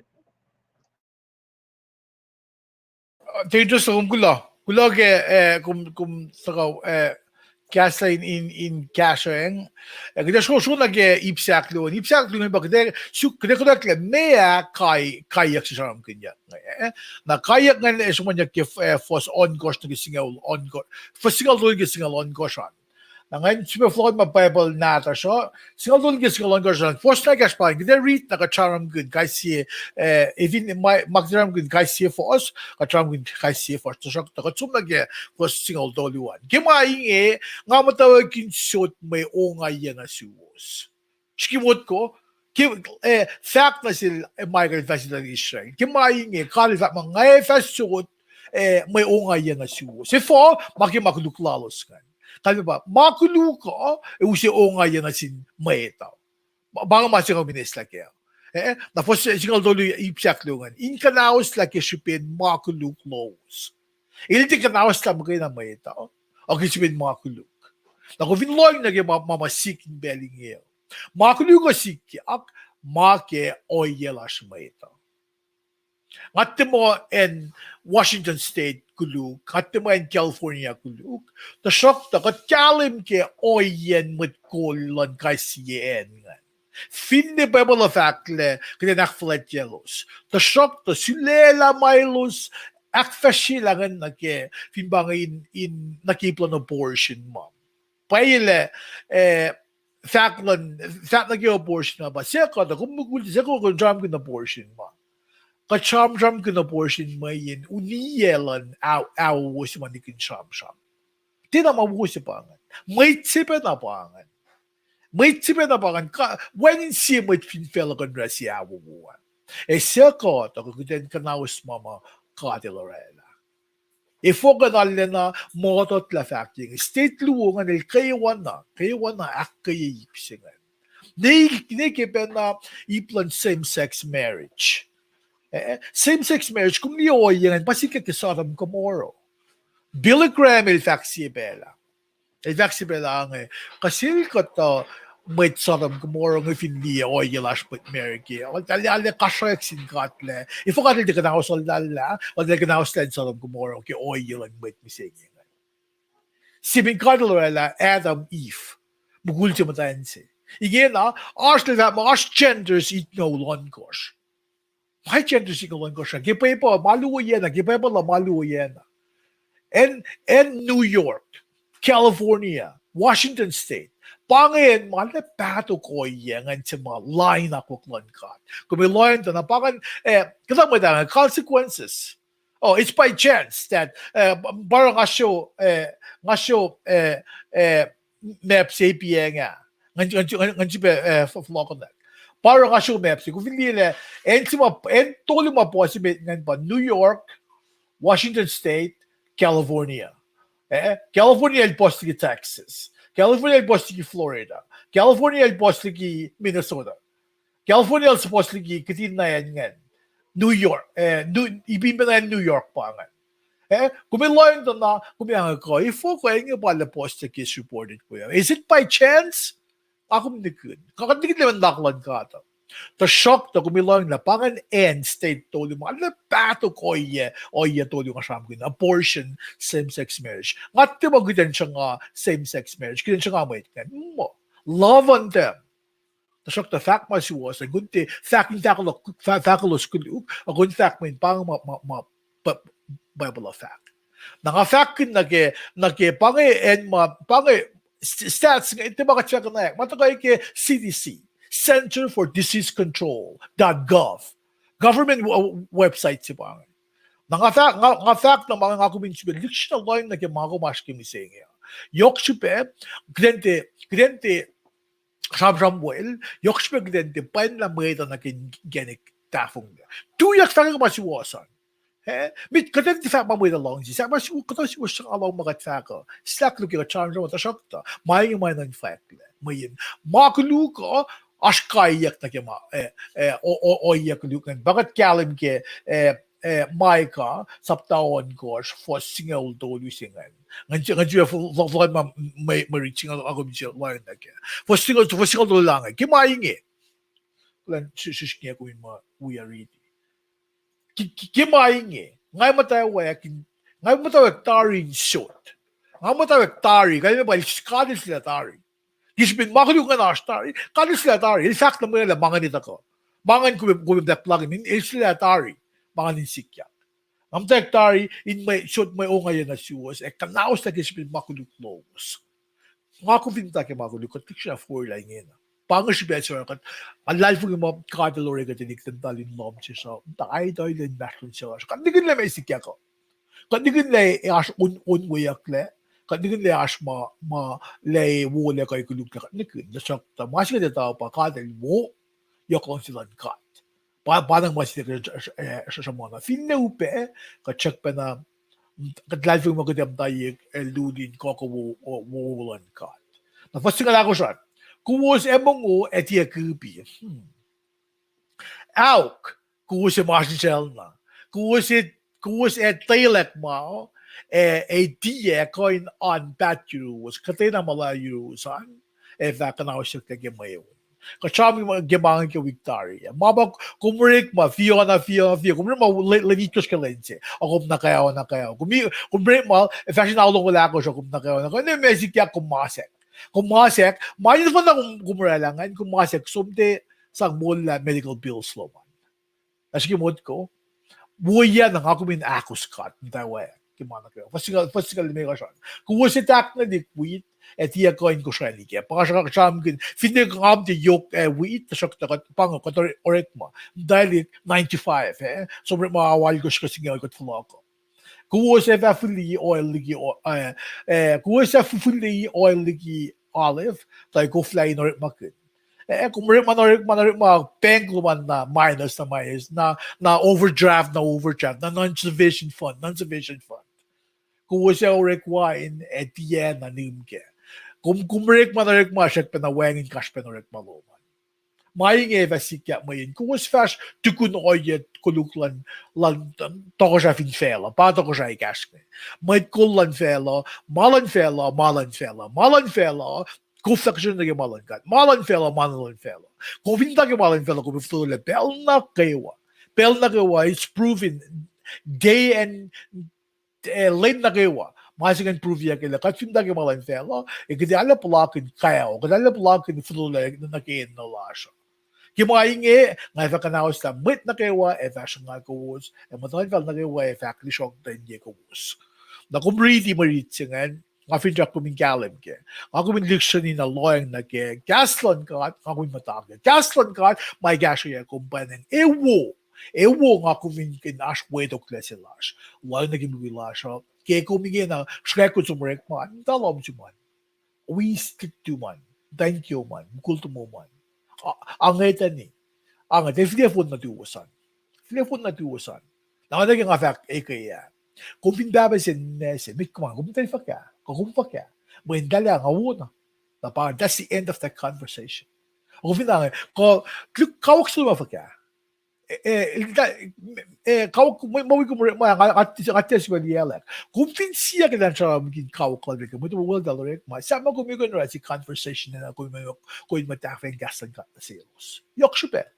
Titus, kom kuloh. Kuloh ke, eh, kom, kom tuhkuh, eh, kahslah in, in, in kahsruh. Eh, kuht ac sro-, srona ke ip se ahkluo an. Ip se ahkluo an pa kuht ac suk, kuht ac konwacack lah meac kai-, kaiyuck se sramsramkihnyuck inge. Na kaiyuck ingacn ac sruhmuhnyuck ke, eh, fuhs ohnkohsr nuh ke singucul ohnkohsr, fuhs singucul tolu ke singucul ohnkohsr an. Na ngan sifilpac fohlohkohnma Bible nahtuhsr uh, singucul tolu ke singucul ohnkohsr an. Fuhs na ekahsr pa inge, kuht ac read na kuht sramsramkihn kais sie, eh, efin ma, ma kuht sramsramkihn kais sie fuhs, kuht sramsramkihn kais sie fuhs, tuhsruhktuh kuht som nuh ke fuhs singucul tolu an. Ke ma inge, nga muhtwacwacack in sot mwe ongaiyac nuh suwos. Srihke motko, ke, eh, fahk nuh sel, eh, Michael fah sel Israel. Ke ma inge, God el fahk muh nga fah sot, eh, mwe ongaiyac nuh suwos. Efuh? Ma ke ma koluk lalos ingacn. Kalmac pa, ma koluk uh, ac use ongaiyac nuh sin mwet uh. Pa, pa inge ma se nga kom in eslah kac. Eh, na fuhs singucul tolu ip se ahkluo ingacn. In kuhnahoslah ke srihpen ma koluk lowos. El tiac kuhnahoslah muhkwena mwet uh, a ke srihpen ma koluk. Na kom fin lohng nuh ke ma, ma, ma sik in pacl inge. Ma koluk uh sikyak, ma ke ohiyac lasr mwet uh. Nga tiac muh acn Washington State koluk, nga tiac muh acn California koluk, tuhsruhktuh kuht kahlwem ke ohiyacn mwet kol luhn kais sie acn ingacn. Finne Bible uh fahk lah kuht in ahkfuhlwactyaclos, tuhsruhktuh sulaclah ma elos ahkfahsryelah ingacn nuh ke, fin pa inge in, in nuh ke ip luhn abortion ma. Pwacye lah, eh, fahk luhn, fahk nuh ke abortion ma pa, se kuhtuh, kom mukul, se kuhtuh kom sramsramkihn abortion ma. Kuht sramsramkihn abortion mweyen uniyac luhn a-, ahwowo se ma nikihn sramsram. Tiacna ma wo se pa ingacn. Mwet se pacna pa ingacn. Mwet se pacna pa ingacn. Ka-, wacngihn sie mwet fin facluh kuh in orwaclah sie ahwowo an. Ac se kuhtuh, kuh kuht in kuhnahos ma ma God el orwaclah. Efuh kuh in arulacna muhtwacta fahk inge. State luo ingacn el kwewana, kwewana ahkkweye ip se ingacn. Ne, ne ke pacna ip luhn same-sex marriage. Eh, same-sex marriage, kom liye ohiyac ingacn, pa sikyak ke Sodom Gomorrah. Billy Graham el fahk sie pacl ah. El fahk sie pacl ah inge, kuh sel kuhtuh mwet Sodom Gomorrah inge fin liye ohiyac lasr mwet America, arlac, arlac kasrwack sin God lah efuh God el tiac kuhnahoslah, arlac kuhnahoslah in Sodom Gomorrah ke ohiyac luhn mwet mihsenge inge. Sie min God el orwaclah Adam, Eve, mukul se muhtwacn se. Ingena, oasr lel fahk muh oasr genders itngoul ohnkohsr. Ma genders itngoul ohnkohsr ke Bible ma luo oacna, ke Bible uh ma luo oacna. Acn, acn New York, California, Washington State, pa inge acn ma arlac pahtok ohiyac ingacn se ma lain akwuck luhn God. Kom ac lohacng tuh na pa ingacn, eh, kuhtuh mwet ah, consequences. Oh, it's by chance that, eh, pa oruh nga sro, eh, nga sro, eh, eh, map se piacng ah. Ngan, ngan, ngan, ngan sifilpac, eh, f-, fohlohkohnak. Pa oruh nga sro map se. Kom fin liye lah, acn se ma, acn tolu ma puhs emet ingacn pa New York, Washington State, California. Eh, California el puhs liki Texas. California el puhs liki Florida. California el puhs liki Minnesota. California el suhpuhs liki kihtin na acn ingacn. New York, eh, New, ipin pacna acn New York pa ingacn. Eh, kom ac lohacng tuh na, kom ac ahkuh, efuh kuh acn inge pa arlac puhs liki case reported pa. Is it by chance? Nga kom nihkihn. Kuht nihkihn lah nuhnak luhn God uh. Tuhsruhktuh kom ac lohacng lah pa ingacn acn state tolu ma arlac pahtok ohiyac, ohiyac tolu nga sramsramkihn, abortion, same-sex marriage. Nga tiac muh kuht in sruhnga same-sex marriage, kuht in sruhnga mwet ingacn. Muh, love on them. Tuhsruhktuh fahk ma suwohs an, kom tiac fahk in fahk-, fah-, fahk elos koluk, a kom fahk mweyen pa inge ma, ma, ma, Bi-, Bible uh fahk. Na nga fahkkihn nuh ke, nuh ke pa inge acn ma, pa inge st-, stats inge, tiac ma kuht fahk na, ma tuhkuh ke C D C, Center for Disease Control dot gov. Government w-, website se pa inge. Na nga fahk, nga, nga fahk na ma nga kom in sifilpac lihksreni lohacng nuh ke ma kom oasr ke mihsenge. Yohk srihpac, kuht in tiac, kuht in tiac sramsram wel, yohk srihpac kuht in tiac pwacnlah mwet uh nuh ke inkacnek tahfonglac. Tuyak fahkwack ma suwohs an. Eh, met kuht in tiac fahk ma mwet uh luhngse, sahp ma suwohs, kuhtuh suwohs sruhnga lohng ma kuht fahk uh. Siyuck luhk ke kuht sramsram uh, tuhsruhktuh ma inge ma nuhnfwacklac. Mweyen ma koluk uh, oasr kaiyuck nuh ke ma, eh, eh, o-, o-, ohiyac koluk ingacn. Pa kuht kahlwem ke, eh, eh, Micah, sapta ohnkohsr, fuhs singucul tolu se ingacn. Ngan, ngan sifil fo-, fo-, fo-, ma, ma, ma riti singucul, akom se line nuh ke. Fuhs singucul, fuhs singucul tolu lah inge. Ke ma inge. Kuhlwacnsap srihsrngi kom in muh wi uh riti. Ke, ke, ke ma inge, nga muhtwacwacack in, nga muhtwacwacack tari in sot. Nga muhtwacwacack tari, kalmac pa el, God el sila tari. Ke srihpen ma koluk ingacn oasr tari, God el sila tari, el fahk nuh mwet lah ma ingacn etuh kuh. Ma ingacn kom, kom muhtwacwacack plug in, el sila tari, ma ingacn in sikyak. Nga muhtwacwacack tari in mwe, sot mwe ongaiyac nuh suwos, ac kuhnahoslah ke srihpen ma koluk lowos. Nga kom fin muhta ke ma koluk, kuht lihksreni forlah ingena. Pa inge srihpac se oruh kuht, nga luhlahlfongi muh God el oruh kuht in iktuh muhta in lohm sesr uh, muhta aituh in inmahsrlon se lasr. Kuht nihkihn lah meac sikyak uh. Kuht nihkihn lah oasr on, onweyucklac. Kuht nihkihn lah oasr ma, ma lah wolac kuh koluk lah kuht nihkihn. Tuhsruhktuh ma se kuht etuh pa God el wo, yohk luhngse luhn God. Pa, pa na ma se kuht, eh, sruhmuhn uh. Finne upac, kuht srackpacna, kuht luhlahlfongi muh kuht ac muhtwacwacack, eh, lulin kuh, kuh wo, wo, wo luhn God. Na fuhs singucul ahkosr an. Kowos ac mongo ac tiac kihpi. Hmm. Aok, kowos ac masrinsraclna. Kowos ac, kowos ac telack ma, ac, ac tiac kuh in oan paht yuruwos, kuhtwena ma la yuruwos an, ac fah kuhnausyucklac ke mweun. Kuht sramsram ke ma inge ke wik tari ah. Ma pa kom orekma, fiona, fiona, fiona. Kom orekma lwen, lwen itkohsr ke lwen se. Ac kom nuh kwewa, nuh kwewa. Kom, kom orekma, ac fahsr in ao longoul ahkosr, ac kom nuh kwewa, nuh kwewa. Ne meac sikyak, kom masack. Kom masack, ma inge fahna kom, kom oraclah ingacn, kom masack, som tiac sang moul lah medical bills lom an. Na srihke motko, woiyac na nga kom in ahkos God muhtwacwacack ke ma nuh kwewa. Fuhs singucul, fuhs singucul limekohsr an. Kowos ac tahkngelihk wit, ac tiac kuh in kosrani kac. Pa nga sramsramkihn, finne nga kom tiac yohk, eh, wit, tuhsruhktuh kuht, pa nga kuht ore-, orekma. Muhtwaclihk ninety-five, eh? Som orekma ao alkohsr kuh singucul kuht fohlohk uh. Kowos ac fah fihli oil liki o-, eh, eh, kowos ac fihli oil liki olive, tuh koflah in orekmakihn. Eh, kom orekma, na orekma, na orekma, bank lom an na minus, na minus, na, na overdraft, na overdraft, na non-sufficient fund, non-sufficient fund. Kowos ac orek wain ac tiacna nihm kac. Kom, kom orekma, na orekma, srackpacna wacngihn kasrpacn orekma lom an. Ma inge fah sikyak mweyen kowos fahsr tukun ohiyac koluk luhn, luhn tohkohsrah fin facluh, pa tohkohsrah ekahsr inge. Mwet kol luhn facluh, ma luhn facluh, ma luhn facluh, ma luhn facluh, koflah kihsen nuh ke ma luhn God. Ma luhn facluh, ma luhn facluh. Kom fin muhta ke ma luhn facluh, kom ac fototolac pacl nuh kwewa. Pacl nuh kwewa, it's proven day and, eh, lwen nuh kwewa. Ma se ingacn proveyuck lah kuht fin muhta ke ma luhn facluh, ac kuht arlac puhlakihn kac, kuht arlac puhlakihn fototolac nuh ke enenuh lasr uh. Ke ma inge, nga fah kuhnahoslah mwet nuh kwewa ac fah sruhnga kowos, ac muhtuhnfacl nuh kwewa ac fah ahklusrohngtuhn ye kowos. Na kom riti mwe rit se ingacn, nga finsrak kom in kahlwem kac. Nga kom in lihksreni na lohacng nuh ke kahs luhn God, nga kom in muhta kac. Kahs luhn God ma ac kahsrweyuc kom pwacnwacng. Ewo, ewo nga kom in kuh in oasr wetoklac se lasr. Lohacng nuh ke mukwikwi lasr uh. Ke kom ingena sruhkwack kom som orekma, muhta lohm sum an. Wi stiktum an, thank you man, mukul tomom an. A-, angetani. Angetani, filiya fon nuhtuwos an. Filiya fon nuhtuwos an. Na nga nuh ke nga fahk eke ah. Kom fin pahpah se ninac se, met kom an, kom muhta fuhkah, kuh kom fuhkah. Mweyen talah nga wona. Na pa, that's the end of that conversation. Kom fin ange, kuh, kawuck se ma fuhkah. Eh, eh, ta-, eh, kawuck, mwe, mwe, mwe, mwe, nga, nga, nga tiac sifil liyacack. Kom fin siyuck elan sramsramkihn kawuck lal ke, mwe, mwe, weltahl orekma. Sahp ma kom in kuh in oruh se conversation na kom, kom in muhtahfweacng kahs luhn God nuh selos. Yohk srihpac.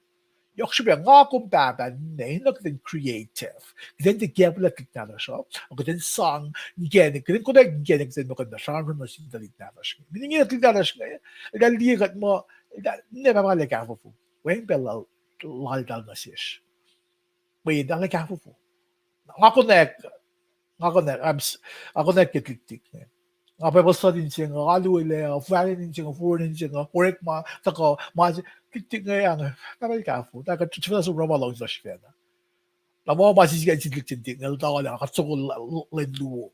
Yohk srihpac. Nga kom pahpah ninac, kuht in creative. Kuht in tiac kepula tuhlihk nahtuhsr uh. Kuht in sang inkacnek, kuht in konwacack inkacnek kuht in muh kuht in sramsram nuh sin tuhlihk nahtuhsr inge. Mweyen tuhlihk nahtuhsr inge, eltahl liye kuht muh, eltahl, ninac pahpah arlac kahfofo. Wacngihn pacl lal, laltahl nuh sesr. Mweyen arlac kahfofo. Nga konwacack, nga konwacack, I'm s-, nga konwacack ke tuhlihk inge. Nga Bible study in se inge, alu elac, fahlen in se inge, foreign in se inge, orekma, tuhkuh, ma se, tuhlihk inge, ang, pahpah kahfofo, tuh kuht sifacna som orekma luhngse sifacna. Na ma ma sisken sin tuhlihk se inge, el tuh lah kuht sokol lwen luo.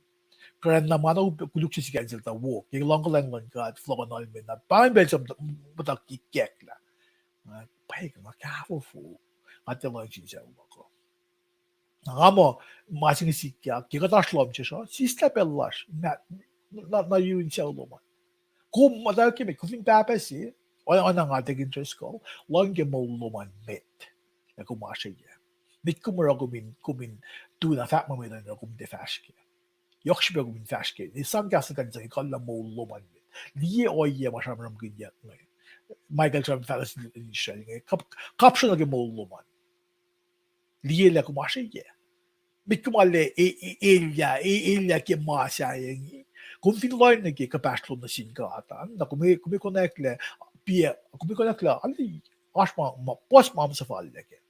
Kuh na ma na upac koluk se sikyak sel tuh wo ke luhngkuhlwacng luhn God, fohlohkohnalme na pa in pacl som muhta kikyak lah, pwacye, nga kahfofo, nga tiac lohacng sin sucu luhk uh. Na nga muh, ma se inge sikyak ke kuht oasr lohm sesr uh, sislah pacl lasr na, na yurin sucu lom an. Kom muhtwacwacack ke met, kom fin pahpah se, oacna nga Deacon Driscoll, lohng ke moul lom an met, ac kom oasr eye. Met kom oruh, kom in, kom in tu na fahk ma met an oruh, kom tiac fahsr kac. Yohk srihpac kom in fahsr kac. Esam kahs luhn God in sang ekuhllah moul lom an met. Liye ohiyac ma sramsramkihnyuck inge. Michael sramsram fahk nuh sin Israel inge, kap-, kapsra nuh ke moul lom an. Liye lah kom oasr eye. Met kom arlac e-, e-, elyah, e-, elyah ke ma sahyac inge. Kom fin lohacng nuh ke kuhpahsr lom nuh sin God an, na kom, kom konwacack lah, pia, kom konwacack lah, arlac, oasr ma, ma, puhs ma suhfal kac.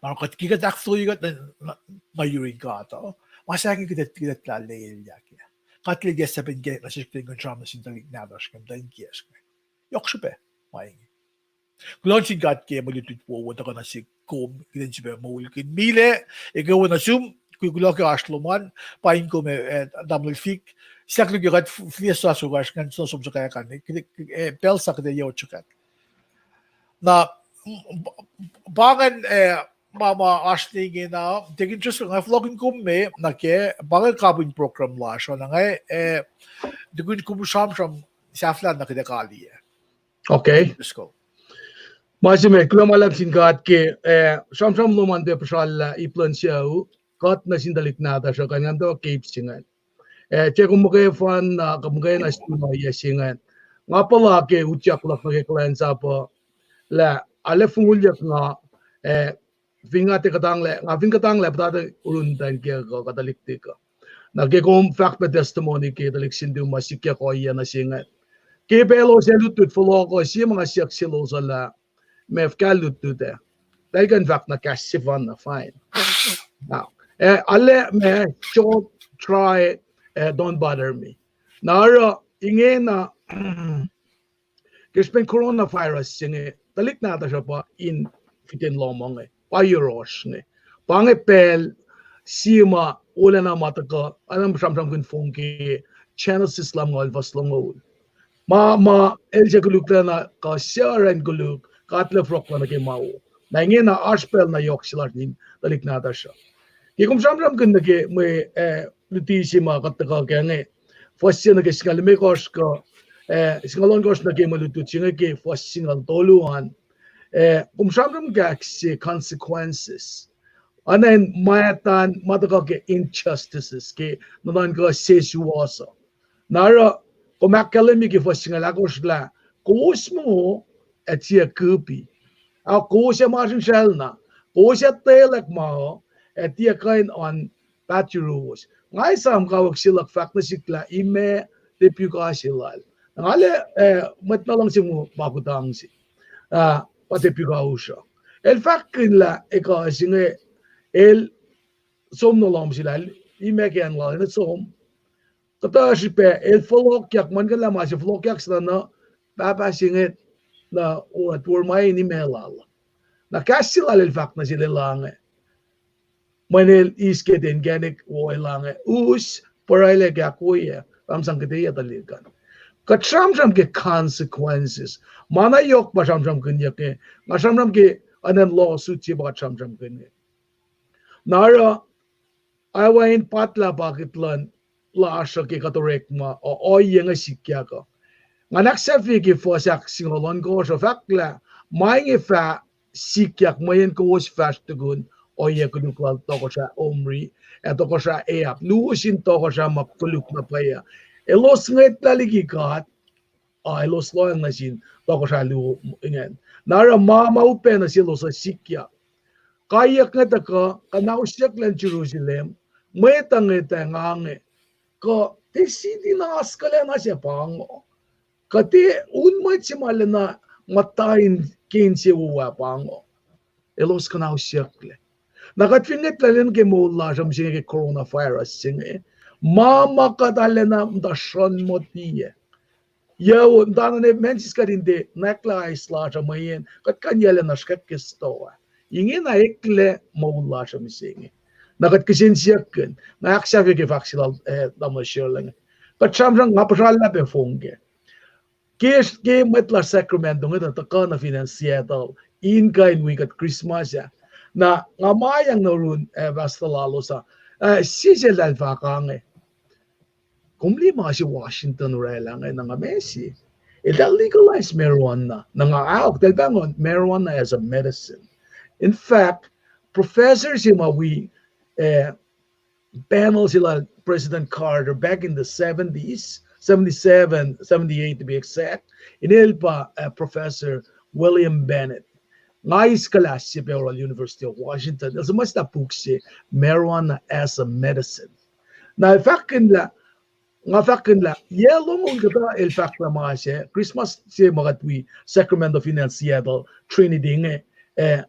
Na kuht, ke kuht ahkfloye kuht nuh, nuh, nuh yurin God uh, ma sahyac inge kuht, kuht arlac elyah kac. God El kahs sahp in ke nuh sesr kuht in kuh in sramsram nuh sin tuhlihk nahtuhsr ke muhtwacn kiyacsr inge. Yohk srihpac ma inge. Kuloh nuh sin God ke mwe lutlut wowo tuhkuh nuh sihk, kom kuht in sifilpac moulkihn. Mile, ekuh wo nuh sum, ku-, kuloh ke oasr lom an, paing kom, eh, tamuhlwel Fik, siyuck luhk ke kuht f-, fihliyac sasuc oasr ingacn, suc som sokwack an, eh, pacl sa kuht ac yot sokwack. Na, m-, pa ingacn, eh, ma, ma oasr ne ingena, Deacon Driscoll, nga fohlohkihn kom me, nuh ke, pa inge kapihn program lasr uh, na nga, eh, tukun kom sramsram sahflah na kuht ac kaliyac. Okay. Driscoll. Ma se met, kuloh ma luhlahp sin God ke, eh, sramsram lom an tiac puhsrallah ip luhn sucu, kuht nuh sin tuhlihk nahtuhsr uh, kuh in ngan tuh keep se ingacn. Eh, tiac kom muhkwena, kuh muhkwena suna yac se ingacn. Nga puhla ke utyak luhk nuh ke kuhlwacnsap uh, lah, arlac fongulyak nga, eh, fin nga tiac kuhtanglah, nga fin kuhtanglah, puhtati urun muhtwacn kiyuhk uh, kuh tuhlihk tik uh. Na ke kom fahk pac testimony ke tuhlihk Sintu ma sikyak ohiyac nuh se ingacn. Ke pacl os ac lutlut fohlohk uh, sie ma nga siyuck selos uh lah, meac fuhkah lutlut ah. Eltahl kuh in fahk na kahs sefanna, fine. Na, eh, arlac ma, short, try, eh, don't bother me. Na oruh, ingena, ke srihpen coronavirus se inge, tuhlihk nahtuhsr uh pa in fihten lohm uh inge, pa yohrohsr inge. Pa inge pacl sie ma wolacna ma tuhkuh, arlac sramsramkihn fong ke Genesis lumngaul fuhs longoul. Ma, ma el se koluklacna kuh suc oruh in koluk, God El frohklah nuh ke ma wo. Na ingena oasr pacl na yohk se lasr nuh sin tuhlihk nahtuhsr uh. Ke kom sramsramkihn nuh ke mwe, eh, luti se ma kuht tuhkuh kac inge, fuhs se nuh ke singucul limekohsr kuh, eh, singucul ohnkohsr nuh ke mwe lutlut se inge ke fuhs singucul tolu an, eh, kom sramsram kahk se consequences. Oacna in mwatan ma tuhkuh ke injustices ke nuhnuhnkuh sesuwohs uh. Na oruh, kom ahkkahlwemye ke fuhs singucul ahkosr lah, kowos mongo ac tiac kihpi. Ac kowos ac masrinsraclna, kowos ac etwaclwack ma uh, ac tiac kuh in oan paht yuruwos. Nga esam kawuck se luhk fahk nuh sihk lah imac tiac puhkah se lal. Nga lah, eh, mwet na luhngse ma pa kutang se, ah, pa tiac puhkah usruh. El fahkkihn lah ekuh se inge, el som nuh lohm sel ah, imac ke acn lal inge som. Kuhtuh srihpac, el fohlohkyak, muhlkuhnlah ma se fohlohkyak se na, na pahpah se inge, na oruh tour ma in imac lal. Na kahs se lal el fahk nuh sel elange, mweyen el eis ke ten kacnek wo elange, us, pruhe lah ke ahkwoye, pa sang kuht eyac tuhlihk an. Kuht sramsram ke consequences. Ma na yohk pa sramsramkihnyuck inge, nga sramsram ke acn lawsuit se pa kuht sramsramkihn inge. Na oruh, ac wacngihn pahtlah pakiht luhn lasr uh ke kuht orekma uh, ohiyac inge sikyak uh. Nga ahksahfye ke fuhs ahk singucul ohnkohsr uh fahk lah, ma inge fah sikyak mweyen kowos fahsr tukun ohiyac koluk lal tohkohsrah Omri, ac tohkohsrah Ahab, luo sin tohkohsrah ma koluk na pwacye uh. Elos ngwetlah liki God, a elos lohacng nuh sin tohkohsrah luo ingacn. Na oruh ma ma upac nuh selos uh sikyak. Kaiyuck inge tuhkuh, kuhnahosyuck luhn Jerusalem, mwet uh ngwetacng ange, kuh tiac siti na oaskuhlacna se pa ingo, kuh tiac un mwet se ma lacna muhta in ke insewowo ah pa ingo. Elos kuhnahosyucklac. Na kuht fin ngwetlah lwen ke moul lasr uh mihsenge ke coronavirus se inge, ma ma kuht arulacna muhta sruhn motiyac. Yac, muhtana ne mensis kuht in tiac nwacklah ice lasr uh mweyen kuht kuh in yac lacna srihkwack ke stoa. Ingena eklac moul lasr uh mihsenge. Na kuht kihsen siyuck kihn. Nga ahksahfye ke fahk se lal, eh, tamuhlwel Sherleng. Kuht sramsram, nga puhsrallah pac fong kac. Ke, ke mwet lasr Sacramento inge tuh tuhkuh nuh fin acn Seattle in kuh in wi kuht Christmas ah. Na nga mayang nuh yurin, eh, pastor lalos ah, eh, sie seltahl fahk inge. Kom liye ma se Washington orwaclah inge, na nga ma se. Eltahl legalize marijuana. Na nga ahok, eltahl pahngon marijuana as a medicine. In fact, professor se ma wi, eh, panel se lal President Carter back in the seventies, seventy-seven, seventy-eight to be exact, inel pa, eh, Professor William Bennett. Nga eis kuhlahs se pac oruh University of Washington. El suhmuhslah puk se, Marijuana as a Medicine. Na el fahkkihn lah, nga fahkkihn lah, yac longoul kuhtuh el fahk lah ma se, Christmas se ma kuht wi Sacramento fin acn Seattle, Trinity inge, eh,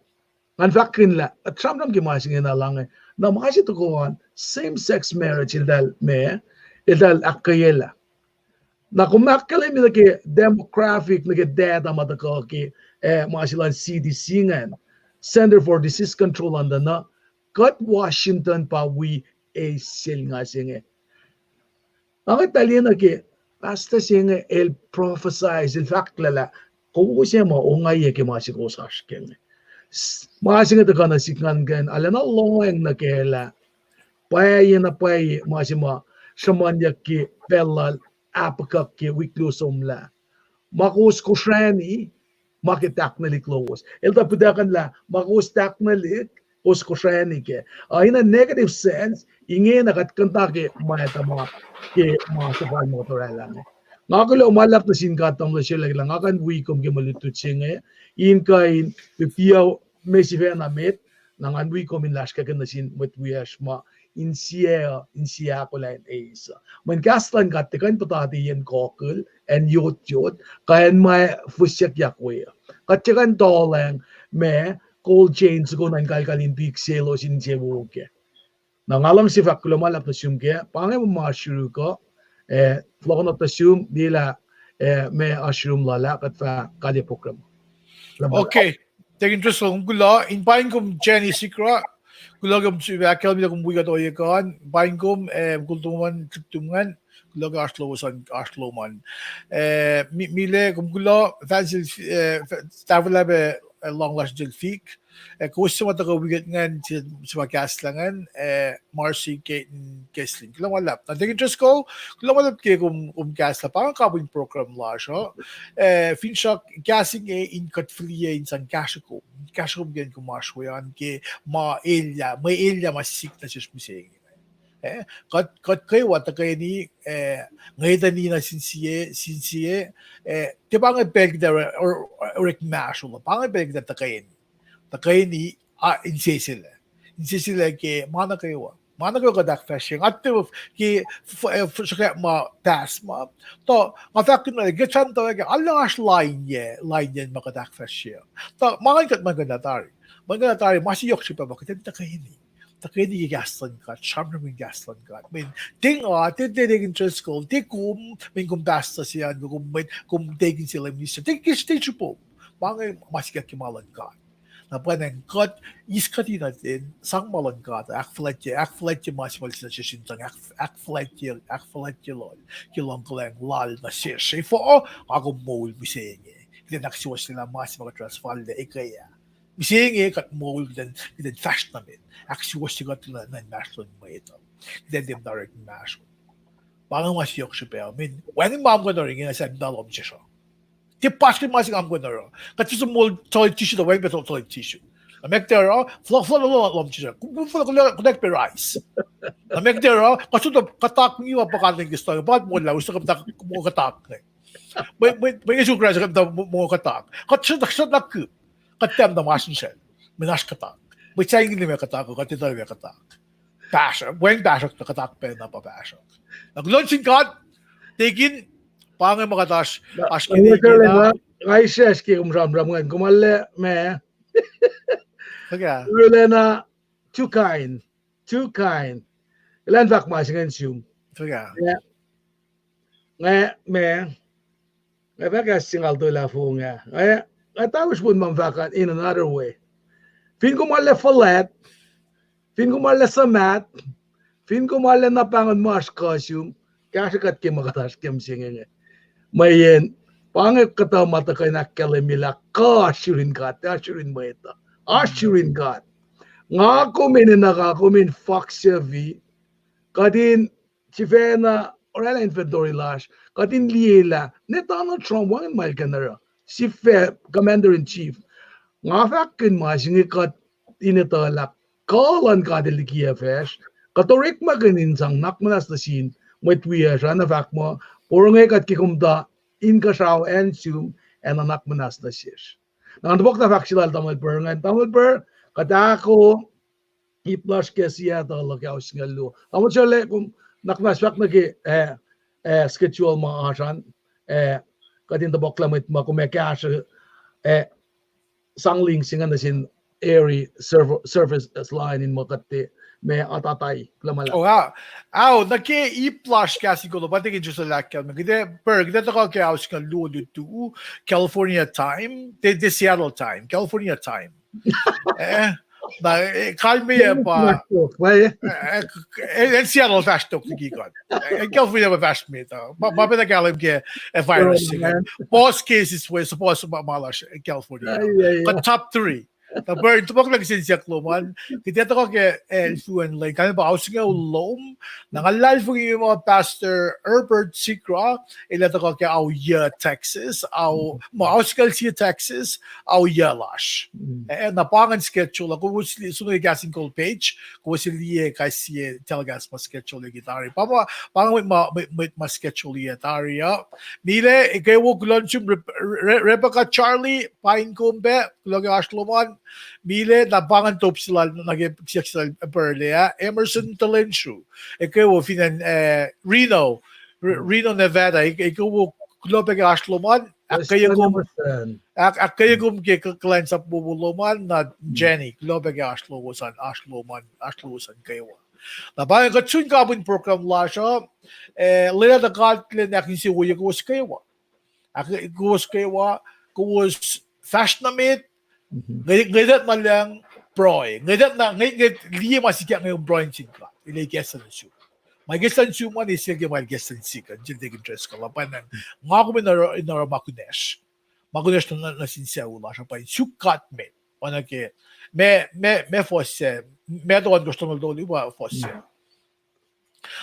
ngan fahkkihn lah, kuht sramsram ke ma se inge na lah inge, na ma se tuhkuh an, same sex marriage eltahl ma, eltahl ahkkweyelah. Na kom ahkkahlwemye nuh ke demographic, nuh ke data ma tuhkuh ke, eh, ma se luhn C D C ingacn, Center for Disease Control an tuh na, kuht Washington pa wi eis sel nga se inge. Nga kuh tahliyena ke pastor se inge el prophesy, el fahk lah, lah kowos ac muh ongaiyac ke ma se kowos oasr ke inge. S-, ma se inge tuhkuh nuh sihk ngan kihn, arulacna lohacng nuh kac lah pwacye na pwacye ma se ma sruhmuhnyuck ke pacl lal Habakkuk ke wik luo somlah. Ma kowos kosrani, ma ke tahknelihk lowos. El tuh puhtakuhnlah, ma kowos tahknelihk, kowos kosrani kac. Uh, in a negative sense, ingena kuht kuhna ke ma etuh ma, ke ma suhfal ma orwaclah inge. Nga kuloh ma luhlahp nuh sin God tamuhlwel Sherleng lah nga kuh in wi kom ke mwe lutlut se inge, in kuh in lutiyuc me sifacna met, na ngan wi kom in lasr kahkihn nuh sin mwet wiyacsr ma insiyac, insiyac ahkolah in eis uh. Mweyen kahs luhn God tiac kuh in puhtati acn kokil, acn yotyot, kuh acn ma fihsracsryak we uh. Kuht tiac kuh in tohlacng ma cold chain soko na in kalkal in pik selos in se wo kac. Na nga luhngse fahk kuloh ma luhlahp nuh sum kac, pa inge ma ma sruok uh, eh, fohlohkohnot nuh sum, liye lah, eh, ma oasr yurum lal ah, kuht fah kalye program. Okay. Deacon Driscoll, kom kuloh, in paing kom Jenny Sikra, kuloh kom sifacna ahkkahlwemye lah kom wi kuht ohiyac an, paing kom, eh, mukul tomom an, trip tomom an, kuloh ke oasr lowos an, oasr lom an. Eh, mi-, Mile, kom kuloh, fancyl, eh, fa-, tahfwelah pac, eh, lohng lasr sel Fik. Eh, kowos suc ma tuhkuh wi kuht ingacn, suc, suc ma kahslah ingacn, eh, Marcy, Kate, and Keslin. Kuloh ma luhlahp. Na Deacon Driscoll, kuloh ma luhlahp ke kom, kom kahslah. Pa inge kapin program lasr uh. Eh, finsrak kahs inge in kuht fihliyac in sang kahsruh kom. Kahsruh kom ke kom oasr we an ke ma elyah, mwe elyah ma sik nuh sesr mihsenge. Eh, kuht, kuht kwewa tuhkweni, eh, ngwetani na sin sie, sin sie, eh, tiac pa inge pacl kuht ac orek, orek inmahsrlon, pa inge pacl kuht ac tuhkweni. Tuhkweni, a, inseselac. Inseselac ke ma nuh kwewa. Ma nuh kwewa kuht ahkfahsrye. Nga tiac ke f-, f-, sruhkwack ma pahs ma. Tuh, nga fahk kuh na, ke sramtweack, arlac oasr lainyac, lainyac ma kuht ahkfahsrye. Tuh, ma ingacn kuht, ma ingacn kuht tari. Ma ingacn kuht tari, ma se yohk srihpac pa kuht in tuhkweni. Tuhkweni ke kahs luhn God, sramsramkihn kahs luhn God. Mweyen, tiac nga, tiac, tiac Deacon Driscoll, tiac kom, mweyen kom pastor se an, kom mwet, kom deacon se, lay minister, tiac, tiac, tiac srihpac. Ma inge ma sikyak ke ma luhn God. Na pwacnwacng kuht, eis kuht in nuhtin sang ma luhn God, ahkfuhlwactye, ahkfuhlwactye ma se ma el nuh sesr in sang, ahk-, ahkfuhlwactye, ahkfuhlwactye lal, ke luhngkuhlwacng lal nuh sesr. Efuh, nga kom moul mihsenge. Kuht in ahksuwohsyelah ma se ma kuht rasfal ekuh ah. Mihsenge kuht moul kuht in, kuht in fahsr nuh met. Ahksuwohsye kuht nuh, nuh inmahsrlon mwet uh. Kuht in tiac muhta orek inmahsrlon. Pa inge ma se yohk srihpac. Mweyen wacngihn ma kom kuh in oruh inge, na sahp muhta lohm sesr uh. Tiac pasr ke ma se kom kuh in oruh. Kuht sisem moul solid tissue tuh wacngihn pac solid tissue. Na meac kuht ac oruh, fohlohk, fohlohk lohm sesr uh. Kom, kom fohlohk, kuht ac pac rise. Na meac kuht ac oruh, kuht sot uh kuhtak ngi uh pa katingi ke stoh, pa moul lah, us kuh muh kuhtak inge. Mwe, mwe, mwe Jisus Kraist kuh muhta muh kuhtak. Kuht srihtak, srihtak kihp. Kuht tiac muhta masrinsral. Mweyen oasr kuhtak. Mwe sangin limekohtak, kuht etuh limekohtak. Pahsruh, wacngihn pahsruh tuh kuhtak pacna pa pahsruh. Na kuloh nuh sin God, Deacon, pa inge ma kuht oasr, oasr ke Deacon ah. Nga israsr ke kom sramsram ingacn, kom arlac ma. Arulacna too kind, too kind. Elan fahk ma se ingacn sum. Nga, ma, nga fahk ah singucul tolu fong ah. Nga, nga tausin ma fahk in another way. Fin kom arlac fuhlwact, Fin kom arlac suhmaht, fin kom arlac na pahngon ma oasr kuh sum, kahsrwe kuht ke ma kuht oasr ke mihsenge inge. Mweyen, pa inge kuhtuh ma tuhkuh in ahkkahlwemyelah kuh oasr yurin God, tiac oasr yurin mwet uh. Oasr yurin God. Nga kom enenuh nga kom in faksucvi, kuht in sifacna oraclah inventory lasr, kuht in liyelah ne Donald Trump wacngihn ma el kuh in oruh, sifac commander in chief. Nga fahkkihn ma se inge kuht in etuh lah kuh luhn God el likiyac facsr, kuht orekmakihn in sang nuhnak muhnahs nuh sin mwet wiyacsr, oacna fahk muh, porongo kuht ke kom tuh inkuhsrao acn sum ac nuhnak muhnahs nuh sesr. Na nga topuk na fahk se lal tamuhlwel Pur ingacn, tamuhlwel Pur, kuht ahko ip lasr ke Seattle uh ke ao singucul luo. Tamuhlwel Sele, kom nuhnak muhnahs fahk nuh ke, eh, eh, schedule ma oasr an, eh, kuht in topuk lah mwet ma kom ac kahsruh, eh, sang link se inge nuh sin Eri server, service line in muh kuht tiac ma atatai, kuloh ma luhlahp. Oh, ah, ao, nuh ke ip lasr kahs in kol uh, pa tikin Joseph Lackell, kuht ac, Pur, kuht ac tuhkuh ke ao singucul luo lutu, California time, tiac, tiac Seattle time, California time. Eh, na, eh, kalmeyac pa, eh, eh, Seattle fahsr tok liki kuht. Eh, California pa fahsr met uh. Ma, ma pacna kahlwem ke, eh, virus se inge. Boss cases we, suppose ma, ma lasr, eh, California. Kuht top three. Na Pur, topuk nuh ke siyuck lom an, kuht ac tuhkuh ke, eh, el fluent link, kalmeyac pa ao singucul lom, na nga luhlahlfongi muh Pastor Herbert Sigrah, el ac tuhkuh ke ao yuc Texas, ao, ma ao singucul sie Texas, ao yuc lasr. Eh, na pa ingacn schedule uh, kowos li-, som nuh ke Kahs in Kol page, kowos liye kais sie telecast ma schedule ke tari. Pa ma, pa ingacn mwet ma, mwet, mwet ma schedule-i tari uh. Mile, eke wo kuloh nuh sum, Re-, Re-, Rebecca Charlie, paing kom pac, kuloh ke oasr lom an. Mile, na pa ingacn top se lal, nuh ke siyuck se lal Purlac ah, Emerson Talensru. Eke wo fin acn, eh, Reno, Re-, Reno, Nevada, eke, eke wo kuloh pac ke oasr lom an, ahkkweye kom, ahk-, ahkkweye kom ke k-, kuhlwacnsap wowo lom an, na Jenny, kuloh pac ke oasr lowos an, oasr lom an, oasr lowos an kwewa. Na pa kuht sun kapihn program lasr uh, eh, lwelah tuh God Elan ahkinsewowoye kowos kwewa. Ahk-, kowos kwewa, kowos fahsr nuh met, nge-, ngwetacng nuh lucng, pruhe. Ngwetacng nuh, nge-, nge-, liye ma sikyak inge, pruhe nuh sin God. El ikacslah nuh sum. Ma ikacslah nuh sum an, el siyuck ke ma ikacslah nuh sihk an, sel tekin dress kala, pa na, nga kom in oruh, in oruh ma kunacsr. Ma kunacsr nuh, nuh sin sucu lasr uh, pa in suk God met. Oacna ke, ma, ma, ma fuhs se, ma toan kosr tolngoul tolu pa fuhs se.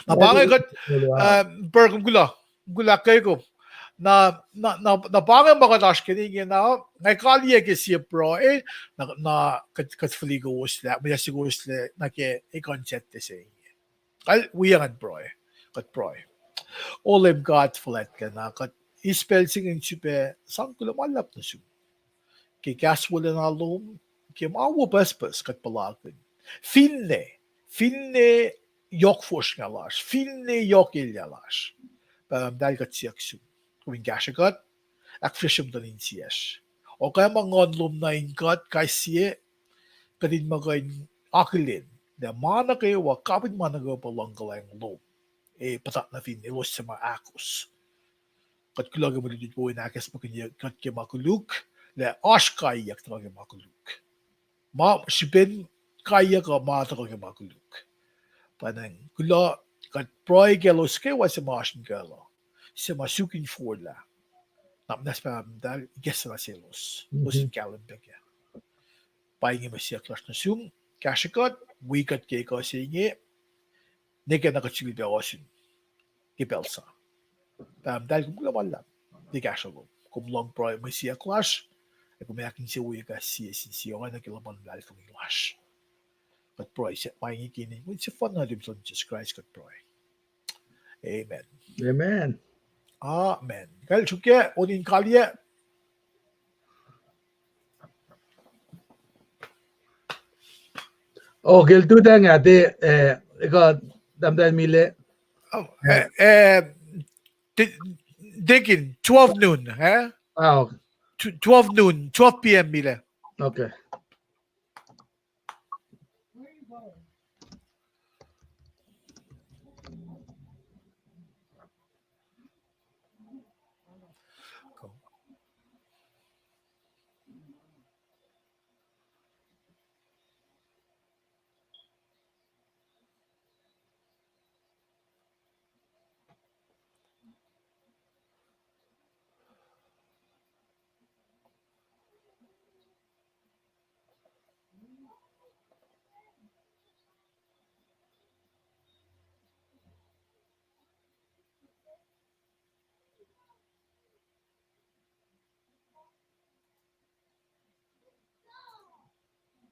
Na pa inge kuht, eh, Pur, kom kuloh, kuloh ke kom. Na, na, na, na pa inge ma kuht oasr ke inge na, nga kaliyac ke sie pruhe, na, na kuht, kuht fihli kowoslac, mwe siyuck kowoslac nuh ke ekuh in Saturday se inge. Kal wi ngan pruhe, kuht pruhe. O Leum God fuhlwactlacna, kuht eis pacl se inge in sifilpac sang kuloh ma luhlahp nuh sum ke kahs wolacna lom, ke ma wo pucspucs kuht puhlakihn. Finne, finne yohk fosrngah lasr, finne yohk elyah lasr, Pahpah muhtahl, kuht siyuck sum, kom in kahsrwe kuht, ahkfihsrwacsrye muhtuhn insiyacsr. Oka ma nguhn lom nuh in kuht kais sie, kuht in muh kuh in akihlen lah ma nuh kwewa, kapihn ma nuh kwewa pa luhngkuhlwacng lom, ac puhtat nuh fin elos suc ma ahkos. Kuht kuloh ke mwe lutlut wo in ahkacsmakihnye kuht ke ma koluk, lah oasr kaiyuck tuhkuh ke ma koluk. Ma srihpen kaiyuck uh ma tuhkuh ke ma koluk. Pwacnwacng kuloh, kuht pruhe ke elos kwewa suc ma oasr inkuhl uh, suc ma suk in forlah. Na muhnahs Pahpah muhtahl, ikacslah selos, elos in kahlwem pac kac. Pa inge mwe siyuck lasr nuh sum, kahsrwe kuht, wi kuht ke ekuh se inge, ne ke na kuht sifilpac ohsun ke pacl sa. Pahpah muhtahl, kom kuloh ma luhlahp, ne kahsruh kom. Kom lohng pruhe mwe siyuck lasr, ac kom ahkinsewowoye kais sie sin sie oacna ke luhpan luhlahlfongi lasr. Kuht pruhe se ma inge ke inen Wen sefanna lom, Jisus Kraist, kuht pruhe. Amen. Amen. Amen. Kal sruokyac, on in kaliyac. Oh, ke el tuhtacng ah, te, eh, ekuh Tahmtahel Mile. Oh, eh, eh, te-, tekin, twelve noon, eh? Oh. Tw-, twelve noon, twelve p.m. Mile. Okay.